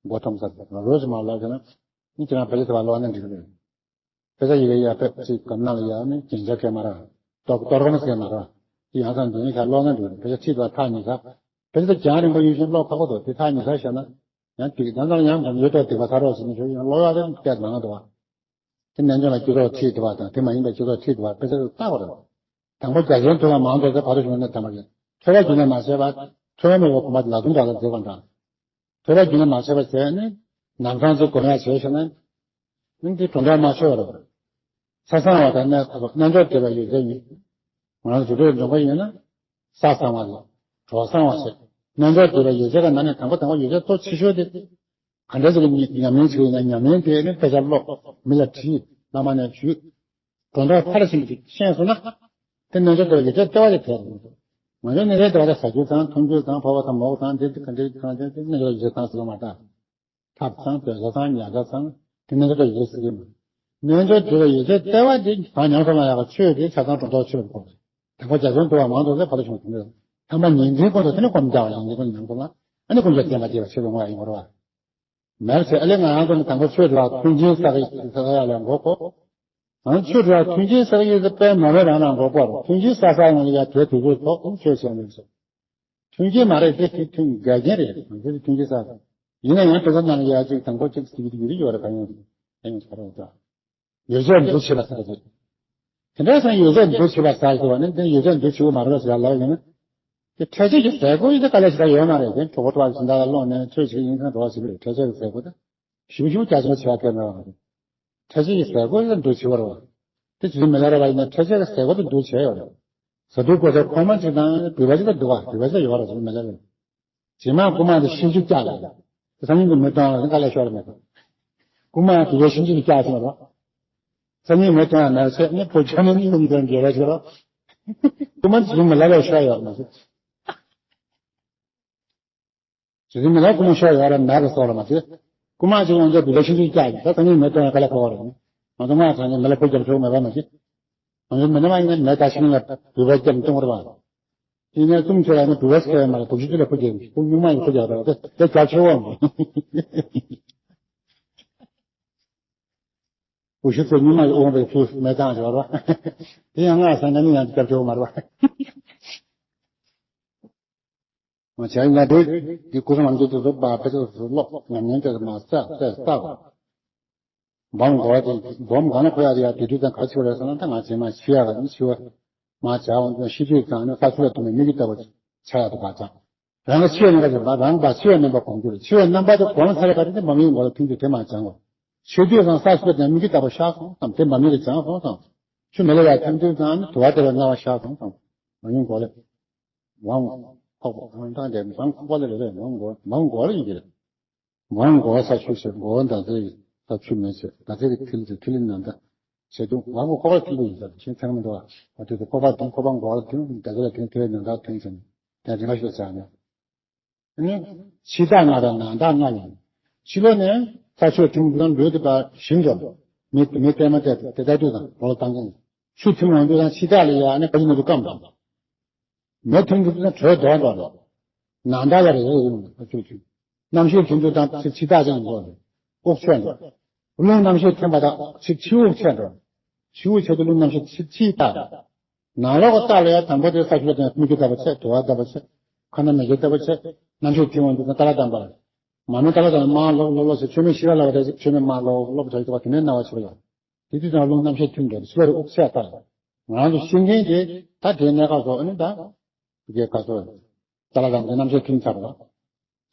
མགོ་འཐོམ་ས་རོ་རོ་ཞིག་མ་ལབ་ཟེར་ན། ནི་ཁྱེད་རང་ཕལ་ཆེར་དེ་བ་ཀློག་ན་འགྲིག་གི་རེད། དཔེ་ཆ་ཡི་གེ་ཡ་དཔེ་ཅིག་གམ་ནང་ལ་ཡ་ནི་རྒྱན་ཆ་གས་མ་ར། གཏོར་གཏོར་གོམ་གས་མ་ར། དེ་ཡང་སང་འདོན་ཡིག་ཁ་ཀློག་ན་འགྲིག་གི་རེད། དཔེ་ཆ་ཁྲིད་དུ་བ་ཐག་ཉེ་ས། དཔེ་ཆ་རྒྱང་རིང་པོ་ཡོད་བཞིན་ཀློག་ཁག་པོ་འདུག་དེ་ཐག་ཉེ་ས་བཞག་ན། ཡང་དེ་ཡང་དང་ཡང་གོམ་ཡོད་དོ་དེ་བ་ཐག་རོགས་ཟེར་ནས་ཞུ་ཡང་ཀློག་ཡག་དེ་སྐད་མང་འདུག་བ། དེ་རྣལ་འབྱོར་ལ་སྤྱི་ཚོགས་ཁྲིད་དེ་བ་དང་དེ་མ་ཡིན་པའི་སྤྱི་ཚོགས་ཁྲིད་དེ་བ་དཔེ་ཆ་ལྟ་བ་རེད། དང་པོ་རྒྱ་ཆེན་ཐོས་པ་མང་དུ་ཟེར་བར་དུ་བྱུང་ནས་དམ་པ་རེད། ཐོས་པ་རྒྱུད་ནས་མ་བྱས་པ། ཐོས་པ་མེད་པ་གོམ་པ་ལ་དུང་འདྲ་ལ་འཛེག་པ་འདྲ། ཐོས་པ་རྒྱུད་ནས་མ་བྱས་པ་བྱས་ནས་ནམ་སང་ཚེ་གོམ་ཡ་བྱས་ཤེ་ན། ནི་འདི་གྲུབ་མཐའ་མ་ཆོད་པ་རེད། ས་གསང་བ་དང་རྣལ་འབྱོར་སྡེ་པ་ཡོད་ཚད་ཡིན། ང་རང་ཚོ་འགྲོ་འགྲོ་པ་ཡིན་ན། ས་གསང་བ་ལ། གྲོགས་གསང་བ་བྱས། རྣལ་འབྱོར་སྡེ་པ་ཡོད་ཚད་ཀྱི་ནང་ནས་དང་པོ་དང་པོ་ཡོད་ཚད་གཙོ་ཆེ་ཤོས་དེ། ག་འདྲ་ཞིག་གི་ཉམས་ལེན་བྱེད་ཡིན་ན་ཉམས་ལེན་དེ་ནི་དཔེ་ཆ་ཀློག་མི་ལ་དྲིས། བླ་མ་ནས་ཞུས། སྒྲོ་འདོགས་མཐར་ཕྱིན་པ་ཞིག་ཤེས་སོང་ན། དེ་རྣལ་འབྱོར་སྡེ་པ་ཡོད་ཚད་ལྟེ་བ་དེ་དེ་རེད། ང་ཚོའི་གནས་ཚད་ལྟེ་བ་དེ་ཟ་རྒྱུ་དང་འཐུང་རྒྱུ་དང་ཕོ་བ་དང་མོ་བ་དང་དེ་དེ་ག་འདྲའི་གང་དེ་དེ་རྣལ་འབྱོར་ཡོད་ཚད་དང་ཟེར་བ་མ་གཏོགས། ཐབ་ཚང་སྡོད་ས་ཚང་ཉལ་ས་ཚང་དེ་རྣལ་འབྱོར་ཡོད་ཚད་ཟེར་གྱི་མ། རྣལ་འབྱོར་སྡེ་པ་ཡོད་ཚད་ལྟེ་བ་དེ་གང་ཉམས་སུ་བླང་ཡག་གི་ཆོས་དེ་ཆ་ཚང་སྒྲོ་འདོགས་ཆོད་པའི་སྐོར་རེད། དང་པོ་རྒྱ་ཆེན་ཐོས་པ་མང་དུ་ཟེར་བར་དུ་བྱུང་དུས་ཐ་མ་ཉིན་མཚན་ཀུན་ཏུ་དེ་ནི་སྒོམ་རྒྱག་པ་ཡང་ཉིན་ཀུན་ཉམས་སུ་བླང་ཨ་ནི་ཀུན་གྱི་བསྟན་པ་སྐྱེ་བ་ཆེ་བའི་དངོས་ཡིན་སྐོར་བ། མེད་ཚེ་ཨ་ལས་ང་རང་ཚོ་ནི་དང་པོ་ཆོས་འགྲོ་བ་མཐུན་རྐྱེན་བསགས་ཡག་ལ་འགོག་གོ། ང་ཆོས་འགྲོ་བ་མཐུན་རྐྱེན་བསགས་ཡག་དཔེ་མ་མེད་རང་ལ་འགོག་གོ། མཐུན་རྐྱེན་བསགས་བསགས་ཡོང་ལ་ཡ་དེ་དུས་ཚོད་ཐོག་ཆོས་བྱས་ནས་སོ། མཐུན་རྐྱེན་མ་རེད་དེ་དེ་མཐུན་འགལ་རྐྱེན་རེད། ང་ཚོས་མཐུན་རྐྱེན་བསགས། ཡིན་ན་ཡང་དེ་ཚོ་ནང་ལ་ཡ་གཅིག་དང་པོ་གཅིག་ཟེར་གྱི་ཡོད་རེད་ག་ཡོང་ག་ཡོང་ག་རེད་ད། ཡོ་བྱད་འདུ་བྱེད་པ་ཟེར་གྱི། དེ་འདྲ་སོང་ཡོ་བྱད་འདུ་བྱེད་པ་ཟེར་གྱི་བ་ནི་དེ་ཡོ་བྱད་འདུ་བྱེད་པ་མ་རེད་ཟེར་ལབ་ཡོང་ན། དེ་འཕྲལ་ཆད་ཀྱི་ཟས་གོ་ཡིན་ད་དཀའ་ལས་ཞིག་ད་ཡོད་མ་རེད། དེ་གྲོགས་པོ་ཐོག་ལ་ཞིང་བདག་ལ་སློང་ནས་ཆོས་བྱེད་ཡིན་ཁང་འགྲོ་བ་ཞིག་རེད། འཕྲལ་ཆད་ཀྱི་ཟས་གོ་ད། ཞིབ་ཞིབ་རྒྱ་ཆེན་བྱེད་པ་སྐད་མེད་པ་རེད། འཕྲལ་ཆད་ཀྱི་ཟས་གོ་ཡིན་འདུ་བྱེད་པ་རེད་བ། དེ་ཇི་ལྟར་མི་ལ་རས་པ་ཡིན་ན་འཕྲལ་ཆད་ཀྱི་ཟས་གོ་དེ་འདུ་བྱེད་ཡོད་རེད། ཟ་དུས་གོ་ས་ཁོག་མ་གཅིག་དང་སྦུལ་པ་གཅིག་ལ་འདུ་བ་སྦུལ་པ་གཅིག་ལ་ཡོད་རེད་ཇི་ལྟར་མི་ལ་རས་པ། རྗེས་མ་རྐུ་མ་དེ་ཤིང་ཆུ་བཀྱག་ལ། སང་ཉིན་གྱི་མི་གཏོང་ལ་དཀའ་ལས་ཤོར་མེད། རྐུ་མ་དེ་བས་ཤིང་ཆུ་བཀྱག་ཟིན་རོ། སང་ཉིན་མི་གཏོང་ཡང་མེད་ཚེ་ནི་བུ་ཆ་ནི་གཉིས་ཀྱི་མི་གཏོང་དགེ་བ་ཆེ་རོ། རྐུ་མ་དེ་མི་ལ་ལས་ཤོར་ཡོད་མ་ཟེར། དེ་མི་ལ་རྐུ་མ་ཤོར་ཡོད་ར་མེད་ར་སོགས་ལ་མ་ཟེར། རྐུ་མ་ཅིག་འོང་ཚེ་བུ་ལ་ཤིང་ཆུ་བཀྱག་ད་སང་ཉིན་མི་གཏོང་ཡང་དཀའ་ལས་ཁག་པོ་རེད། ང་ཚོ་སྔར་ཚང་ནས་མི་ལ་ཕུ་རྒྱབ་ཆོག་མེད་པ་མ་ཟེར། ང་ཚོ་མི་ནི་མ་ཡིན་ན་མེ་ད་ཤིང་ལ་འབུད་པ་བརྒྱབ་གཏོང་བར་བ། དེ་ནས་གཏུམ་ཆེ་ལ་ནི་འབུད་པ་སྐྱེལ་མ་ལ་དུག་ཤུ་ཅི་ལ་ཕུ་རྒྱབ་ཁོ་སྨྱུག་མ་ཡིས་ཕུ་རྒྱབ་ར་དེ་དེ་རྒྱབ་ཆོག་བམ། དུག་ཤུ་ཚོ་སྨྱུག་མ་ཡིས་དབང་བའི་ཚུལ་མེ་བཏང་བྱ་བར་བ། དེ་ཡང་སྔར་སང་ན་ནི་ཡང་རྒྱབ་ཆོག་མ་ར་བ། མ་བྱས་ན་དེ་དེ་སྐུ་གསུམ་ལམ་གྱི་དུ་སུ་པ་དཔེ་ཆ་སུ་ཀློག་ཉམས་ལེན་དེ་མ་ས་ས་ས། སྦོམ་གོ་བ་དེ་སྦོམ་གང་ན་འཁོར་ཡག་དེ་ཡག་དེ་དུས་དང་ག་ཆེ་བ་རེད་ཟེར་ན་ད་ང་རྗེས་མ་ཤི་ཡག་ག་ནི་ཤི་བ་མ་བྱ་འོང་དུས་ཤི་དུས་ཙང་ནི་ས་ཆུ་ལ་བཏུང་ནས་མིག་གི་ལྟ་བུ་ཆ་ཡག་ཏུ་བ་ཙང་རང་གི་ཤི་ཡག་ནི་ག་ཅེ་མ་རང་པ་ཤི་ཡག་མིན་པ་གོང་གྱུར་ཤི་བའི་རྣམ་པ་དེ་གོང་ཚར་ག་དེ་མ་མིན་གོ་ལ་ཐུན་དུ་དེ་མ་སྦྱང་གོ། ཤི་དུས་ཙང་ས་ཆུ་ལ་བཏུང་ནས་མིག་གི་ལྟ་བུ་ཤར་སོང་ཙང་དེ་མ་མིན་གི་སྦྱང་སོང་ཙང་ཆུ་མེ་ལ་ཡག་ཐུན་དུས་ཙང་ནི་དུ་བ་དེ་ལ་སྣང་བ་ཤར་སོང་ཙང་མ་མིན་གོ་ལ་མང་ཁོག་པ་གང་དང་དེ་མང་ཁོག་པ་ལ་རེ་རེ་མང་གོ་མང་གོ་ལ་ཡིན་གྱི་རེད། མང་གོ་ས་ཆུ་ཟེར་གོ་འདྲ་ཚེ་ས་ཆུ་མེད་ཚེ་འདྲ་ཚེ་གི་ཐིལ་ཚེ་ཐིལ་ནང་ད་ཆེ་དུ་མང་གོ་ཁོ་པ་ཐིལ་ཡིན་ས་ཆེ་ཚང་མི་འདུག་བ་དེ་ཚེ་ཁོ་པ་དུང་ཁོ་པ་གོ་ལ་དུང་འདྲ་ཚེ་ལ་དུང་ཐིལ་ནང་ད་དུང་ཚེ་དེ་རིང་ཤོ་ཆ་ནས་ནི་ཕྱི་ཟླ་ལྔ་དང་ནང་ཟླ་ལྔ་ཡིན། ཕྱི་ལོ་ནས་ས་ཆུ་ཐིམ་དང་ལུས་དེ་པ་ཞིང་འགྲོ་མི་མི་ལྟད་མ་བལྟས་ཏེ་དེ་ལྟ་དུས་དང་རོ་ལ་བཏང་གི་ཡིན། ཆུ་ཐིམ་འོང་དུས་ཙང་ཕྱི་ཐག་ལ་ཡ་ཨ་ནི་ཁ་ཆུ་ནང་དུ་སྐམ་དང་། མེ་ཐོན་དུས་ཙང་དྲོད་ལྡོག་འགྲོ་རེད། ནང་ལྟར་ལ་རེད་ཡོང་ཁ་ཆུ་ཆུ། རྣམ་ཤེས་ཐོན་དུས་ཙང་ཕྱི་ཕྱི་ཐག་ཅན་འགོ་རེད། དབུགས་ཆད་འགྲོ། རླུང་རྣམ་ཤེས་ཐོན་པ་དང་ཕྱི་ཕྱི་དབུགས་ཆད་འགྲོ། ཕྱི་དབུགས་ཆད་དུས་རླུང་རྣམ་ཤེས་ཕྱི་ཕྱི་ཐག་རེད། ནང་ལོགས་ཀྱི་རྟ་ལ་ཡང་དང་པོ་དེ་ས་ཆུ་ལ་དང་སྨིག་རྒྱུ་ལྟ་བུ་ཆེ། དུ་བ་ལྟ་བུ་ཆེ། ཁ་ན་མེ་ལྕེ་ལྟ་བུ་ཆེ། རྣམ་ཤེས་ཐིམ་འོང་དུས་ཙང་ཏཱ་ལ་དམ་པ་རེད། མ་ནོར་ཏཱ་ལ་དམ་པ་མར་ལོག་ལོག་ལོག་ཟེར། མཆོད་མེ་ཤི་ར་ལ་བ་དེ་མཆོད་མེ་མར་ལོག་ལོག་བྱ་ཡི་དུ་བ་དེ་ནས་སྣང་བ་ཆེ་བ་ཡོད། དེ་དུས་ཙང་རླུང་རྣམ་ཤེས་ཐིམ་འགྲོ་ཤི་བ་རེད། དབུགས་ཆད་ལྟ་རེད། ང་རང་ཚོ་ཤེས་མཁན་དེ་ད་དེའི་གནས་སྐབས་སུ་ཨ་ནི་ད་དེ་ག་ཚོད་ཏཱ་ལ་དམ་པའི་རྣམ་ཤེས་ཐིམ་ཚར་བ།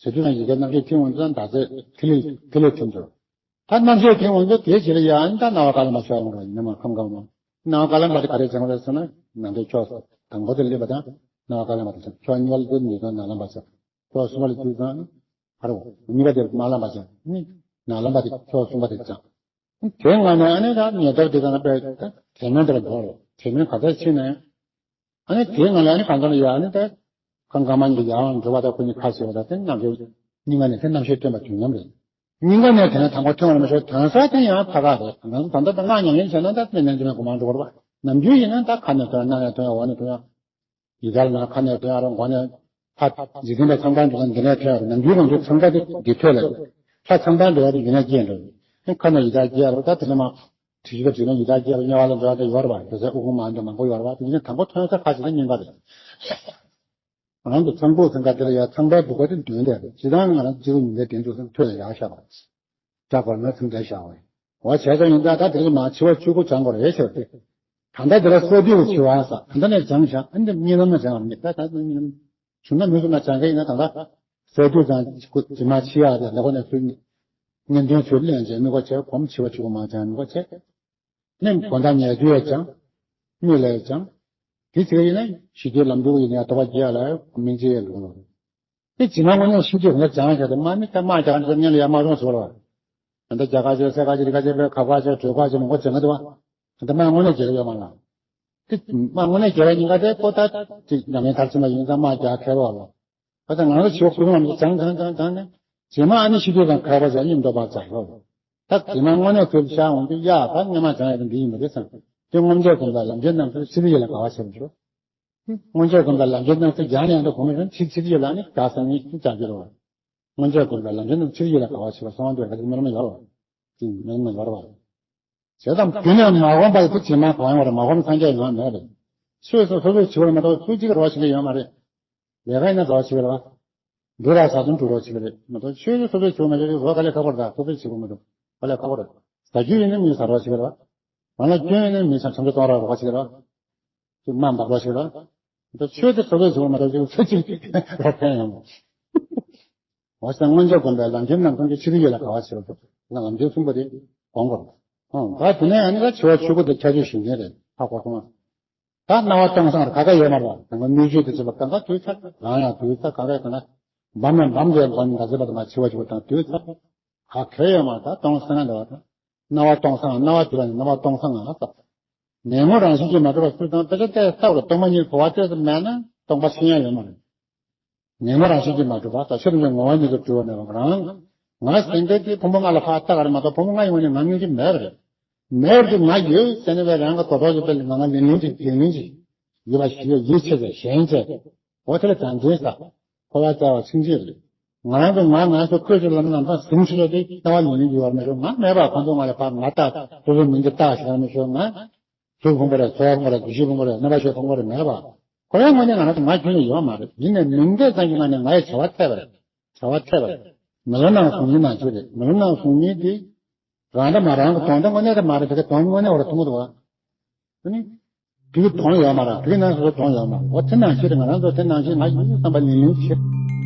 བྱེད་དུས་ན་ཡི་གེ་རྣམ་ཤེས་ཐིམ་འོང་དུས་ན་ཟླ་ཚེས་ཐིག་ལེ་ཐིག་ལེ་ཐིམ་འགྲོ། ད་རྣམ་ཤེས་ཐིམ་འོང་དུས་དེའི་རྗེས་ལ་ཡང་ད་སྣང་བ་དཀར་ལམ་པ་ཤར་འོང་ར་ཡིན་ན་མ་ཁམ་ཁམ་མ། སྣང་བ་དཀར་ལམ་པ་དེ་ག་རེ་བྱུང་རེད་ཟེར་ན་ནང་དོན་ཕྱོགས་དང་པོ་དེ་སླེབས་པ་དང་སྣང་བ་དཀར་ལམ་པ་དེ་ཕྱོགས་གཉིས་པ་ལ་དེ་ནི་དོན་ནང་ལམ་པ་ཟེར། ཕྱོགས་གསུམ་པ་ལ་དེ་ཙང་ཧ་རོ་གཉིས་པ་དེ་སྣང་ལམ་པ་ཟེར་ནི་ནང་ལམ་པ་དེ་ཕྱོགས་གསུམ་པ་དེ་ཙང་། དེ་ང་ནས་ཨ་ནི་ད་ཉེ་ཐོབ་དེ་ཙང་པས་དེ་མིན་དེ་ལ་འགྲོ་རོགས་དེ་མིན་ག་ཚོད་ཕྱིན་ནས། ཨ་ནི་དེའི་ངང་ལ་ཨ་ནི་གང་གང་ལ་ཡ་ཨ་ནི་ད་གང་གང་མ་ཉིད་ཀྱི་ཡང་འགྲོ་བ་དང་ཁོ་གཉིས་ཁ་ཟེར་བ་དང་དེ་རྣམ་ཤེས་སྙིང་ག་ནས་དེ་རྣམ་ཤེས་སྟོན་པ་དུས་མཉམ་རེད། སྙིང་ག་ནས་དེ་ནས་དང་པོ་ཐོན་བ་མ་ཤོར་དོན་ས་དེ་ཡང་ཕ་ག་རེད། ང་ཚོ་ད་ལྟ་ད་སྔགས་ཉམས་ལེན་བྱས་ན་ད་དེ་ནས་འཛིན་མའི་གོ་མང་འགྲོ་བར་བ་ནམ་རྒྱུན་ཡིན་ན་ད་ཁ་ནས་ཐོན་སྣ་ནས་ཐོན་འོག་ནས་ཐོན་ཡིད་ལ་ན་ཁ་ནས་ཐོན་རོ་མགོ་ནས་ཕ་འཇིག་རྟེན་པ་ཚང་པ་འགྲོ་ན་འདི་ནས་ཐོན་རོ་ནམ་རྒྱུན་ང་ཚོ་ཚང་པ་དེ་འདི་ཐོས་ལ་ཕ་ཚང་པ་འགྲོ་བ་དེ་འདི་ནས་སྐྱེས་འགྲོ་ཁ་ནས་ཡིད་ལ་སྐྱེས་རོ་ད་དེ་ནས་མ། དྲི་ཞིབ་པ་དྲི་ན་ཡི་དྭགས་རྒྱལ་བ་དམྱལ་བ་ལ་འགྲོ་བ་དེ་ཡོད་རེད་བ། དེ་ཚེ་དབུ་ཁུང་མ་འདྲ་མང་པོ་ཡོད་རེད་བ། དེ་ནས་དང་པོ་ཐོན་ས་ཁ་ཅིག་ན་སྙིང་ག་རེད། ང་རང་ཚོ་ཚངས་བུག་ཚང་ག་དེ་ལ་ཡ་ཚངས་པའི་བུ་ག་དེ་འདོན་དེ་རེད། ཇི་ལྟར་ང་རང་སྤྱི་བོ་ཉི་ཟེར་དེ་ཚོ་ཐོད་ལ་ཡག་ཤ་བ། ལྕགས་གོར་མའི་ཚང་དེ་ཤ་བ། འོ་བྱས་ཙང་ཡིན་ད་ད་དེ་ལ་མ་འཆི་བ་ཆོས་སྐུ་སྦྱང་དགོས་རེད་ཟེར་ཏེ། ད་ལྟ་དེ་ལ་སོ་བདུན་འཆི་བ་ས་ད་ལྟ་ནས་སྦྱང་བཞག་ཨ་འདི་གཉིས་ལམ་ན་སྦྱང་བ་མེད་ད་ད་གཉིས་ལམ། བྱུང་ན་མུ་མཐུད་ན་སྦྱང་གི་ཡིན་ན་ད་ལྟ། ཟས་དུས་ཙང་ཇི་མ་འཆི་ཡག་དེ་ལེགས་པོ་ནས་ཚུར་ཉན་དོན་ཚུར་ལེན་བྱས་དམིགས་པ་བྱས་གོམས་འཆི་བ་ཆུ་བོ་མ་སྦྱང་དམིགས་པ་བྱས། ནས་དགོང་དག་ཉལ་དུས་ཡང་སྦྱང་། གཉིད་ལ་ཡང་སྦྱང་། དེ་བྱས་ཡིན་ན་ཤི་དུས་ལམ་འགྲོ་ཡིན་ན་ཡང་དོགས་པ་སྐྱེ་ཡག་ལ་སྨིན་བྱེད་ཡང་འགྲོ་ནོ། དེ་ཇི་མ་དངོས་གནས་ཤི་དུས་ང་སྦྱང་བྱས་ཏེ་མ་ནི་ད་དམག་རྒྱག་ནས་གཉེན་ལ་ཡང་དམག་རུང་ཟོར་བ། ད་ལྟ་རྒྱ་གར་ཆེ་སེ་གར་ཆེ་རི་གར་ཆེ་བོད་ཁ་བ་ཆེ་བྲོས་ཁ་ཆེ་མང་པོ་བྱེད་ང་དུ་བ། ད་དམག་དངོས་གནས་རྒྱག་ཡོད་མ་ལ། དེ་དམག་དངོས་གནས་རྒྱག་ཡ་ཉིན་ག་དེ་ཀོ་ད་ཅིག་ཉམས་ལེན་མཐར་ཕྱིན་པ་ཡིན་ཙང་དམག་རྒྱག་ཁེལ་བ་ལ། ད་ལྟ་ང་ཚོ་བྱིའུ་ཀུན་ལམ་དུ་སྦྱང་སྦྱང་སྦྱང་སྦྱང་ནས། རྗེས་མ་ཨ་ནི་ཤི་དུས་དང་ཁ་བ་སྦྱང་སྙིང་འདོད་པ་སྦྱང་རོགས། ད་རྗེས་མ་དངོས་གནས་ཁོའི་ཤ་འོང་དུས་ཡ་ད་སྔོན་མ་སྦྱང་ཡ་དེ་འདི་ཡིན་པ་རེད་བསམ། དེ་སྔོན་ཆད་གོམས་པའི་ལམ་ཁྱེར་རྣམས་སུ་ཕྱི་དུས་ཡིད་ལ་དགའ་བ་བྱེད་རོགས། སྔོན་ཆད་གོམས་པའི་ལམ་ཁྱེར་རྣམས་སུ་སྦྱང་ནས་ཡང་དུ་གོམས་མི་ཤོང་ཕྱི་ཕྱི་དུས་ཡིད་ལ་ནི་དགའ་སང་ཉིད་ཀྱང་གྱུར་རོགས། སྔོན་ཆད་གོམས་པའི་ལམ་ཁྱེར་རྣམས་ཕྱི་དུས་ཡིད་ལ་དགའ་བ་བྱེད་པ་གསང་བ་འདུས་པ་ག་ཚོད་མི་རུང་མ་ཡོད་རོགས། དེ་མི་རུང་མ་ཡོད་རོགས། བྱས་ཙང་དེ་ནས་མ་འོངས་པར་དེ་ཇི་མ་གང་ཡོང་བ་རེད། མ་འོངས་སངས་རྒྱས་ཡོང་བ་མེད་རེད། ཆོས་སོ་སོ་སོའི་བྱེད་པ་མ་གཏོགས་སུ་གཅིག་རོགས་བྱེད་ཀྱི་ཡོད་མ་རེད། ལས་ཀ་ཡིན་ན་རོགས་བྱེད་ཀྱི་རེད་བ། འབྲུ་ར་ཟ་དུང་འབྲུ་རོགས་བྱེད་ཀྱི་རེད་མ་གཏོགས་ཆོས་སོ་སོའི་བྱེད་པ་མ་གཏོགས་རོགས་ག་ལས་ཁག་པོ་རེད། ད་སོ་སོའི་བྱེད་པ་མ་གཏོགས་ག་ལས་ཁག་པོ་རེད། ཟ་རྒྱུ་ཡིན་ན་མི་ཟ་རོགས་བྱེད་ཀྱི་རེད་བ། མ་ལ་སྐྱོན་ཡིན་ན་མི་ཟ་བྱང་ཆུབ་གཏོང་རོགས་རོགས་བྱེད་ཀྱི་རེད་བ། དེ་དམའ་འབག་རོགས་བྱེད་ཀྱི་རེད་བ། ད་ཆོས་དེ་སོ་སོའི་བྱེད་པ་མ་གཏོགས་ཆོས་སུ་གཅིག་རོགས་ཕན་ཡོང་མོད། འོ་ཞེས་སྔོན་ཆད་གོམས་པའི་ལམ་ཁྱེར་རྣམས་ཀུན་གྱི་ཕྱི་དུས་ཡིད་ལ་དགའ་བ་བྱེད་པ་ལ་ལམ་ཁྱེར་གསུམ་པོ་དེ་སྒོམ་དགོས། ཨང་ད་དེ་ནས་ཨ་ནི་ད་འཆི་བ་ཆོས་སྐུ་དེ་ཁྱད་ཆོས་ཞིག་ནས་རེད་ཧ་གོ་སོང་ང་། ད་སྣང་བ་སྟོང་སང་ར་ག་ག་ཡོད་མ་རེད་བ། དེ་སྔ་སྣོད་བཅུད་དེ་བྱེད་པ་གང་ག་དུས་ཚར་རང་ཡང་དུས་ཚར་ག་ག་གང་ན་བམ་ཡང་བམ་དེ་གོན་ད་བྱེད་པ་དེ་མ་འཆི་བ་ཆོས་སྐུ་དང་དུས་ཚར་ག་གེ་ཡོད་མ་ད་སྟོང་སང་ང་འདྲ་བ་དང་། སྣང་བ་སྟོང་སང་སྣང་བ་དེ་ལ་ནི་སྣང་བ་སྟོང་སང་ང་ལ་ས། ནད་ངོ་རང་བཞིན་གྱིས་མ་གྲུབ་པ་སུ་དང་དཔེ་ཆ་བལྟས་ལྟ་བར་སྟོང་པ་ཉིད་འཁོར་བ་བལྟས་སུ་མེད་ན་སྟོང་པ་ཤེས་ཡ་ཡོད་མ་རེད། ནད་ངོ་རང་བཞིན་གྱིས་མ་གྲུབ་པ་ད་ཕྱིར་འབྱུང་ངོ་བོ་ཉིད་དུ་གྲུབ་པ་མེད་པ་རང་། ང་སེང་གེ་དེ་ཕུང་པོ་ལྔ་ལ་ཕར་ལྟ་ག་རེ་མ་གཏོགས་ཕུང་པོ་ལྔ་ཡོང་ནས་ང་ངོས་ཀྱི་མེད་པ་རེད། མེད་དུ་ང་ཡོད་ཟེར་ནས་བས་རང་གི་དོ་ཐོག་གི་དཔེ་ང་ང་ལིང་ལིང་ཅིག་ལིང་ལིང་ཅིག་ཡོད་པ་ཞིག་ཡོད་ཡིད་ཆེས་བྱས་ཞེན་བྱས། འོ་དེ་ལ་དྲན་འཛིན་ས། འཁོར་བ་བཙལ་བ་ཕྱིན་ཆད་རེད། ང་རང་ཚོ་ང་ང་ཚོ་ཁོས་ཚོ་ལམ་ལམ་སང་ཟིན་ཚུལ་ལ་དེ་ལྟ་བ་ལིང་ལིང་ཡོད་པ་མི་ཤོག་ང་མེད་པ་ཁོང་ཚོ་ང་ལ་ཕར་ང་ལྟ་སོ་སོའི་མིང་དེ་བཏགས་ཤེས་པ་མི་ཤོག་ང་། གཟུགས་ཕུང་པོ་རེད། ཚོར་བ་ཕུང་པོ་རེད། འདུ་ཤེས་ཕུང་པོ་རེད། རྣམ་པ་ཤེས་ཕུང་པོ་རེད་མེད་པ། ཁོ་རང་ངོས་ནས་ང་རང་ཚོ་ང་ཁྱོན་ནས་ཡོད་མ་རེད། ཡིན་ནའི་མིང་དེ་ཙམ་གྱིས་ང་ནས་ང་ཡི་བྱ་བ་ཐེབས་པ་རེད། བྱ་བ་ཐེབས་པ་རེད། མི་ལོ་ནང་གཟུགས་བརྙན་ནང་ཆོས་རེད། མི་ལོ་ནང་གཟུགས་བརྙན་དེ། རང་འདྲ་མ་རང་གི་དོན་དེ་དངོས་གནས་དེ་མ་རེད། དེ་གའི་དོན་དངོས་གནས་བར་མཐོང་གི་འདུག་བ། དེ་ནི། དེ་གི་དོན་ཡོད་མ་རེད། དེ་གི་ནང་སོ་སོ་དོན་ཡོད་མ་རེད། འོ་དེ་ནང་བཞིན་རེད། ང་རང་ཚོ་དེ་ནང་བཞིན་ང་ཡིན་བསམ་པ་ལིང་ལིང་བྱེད།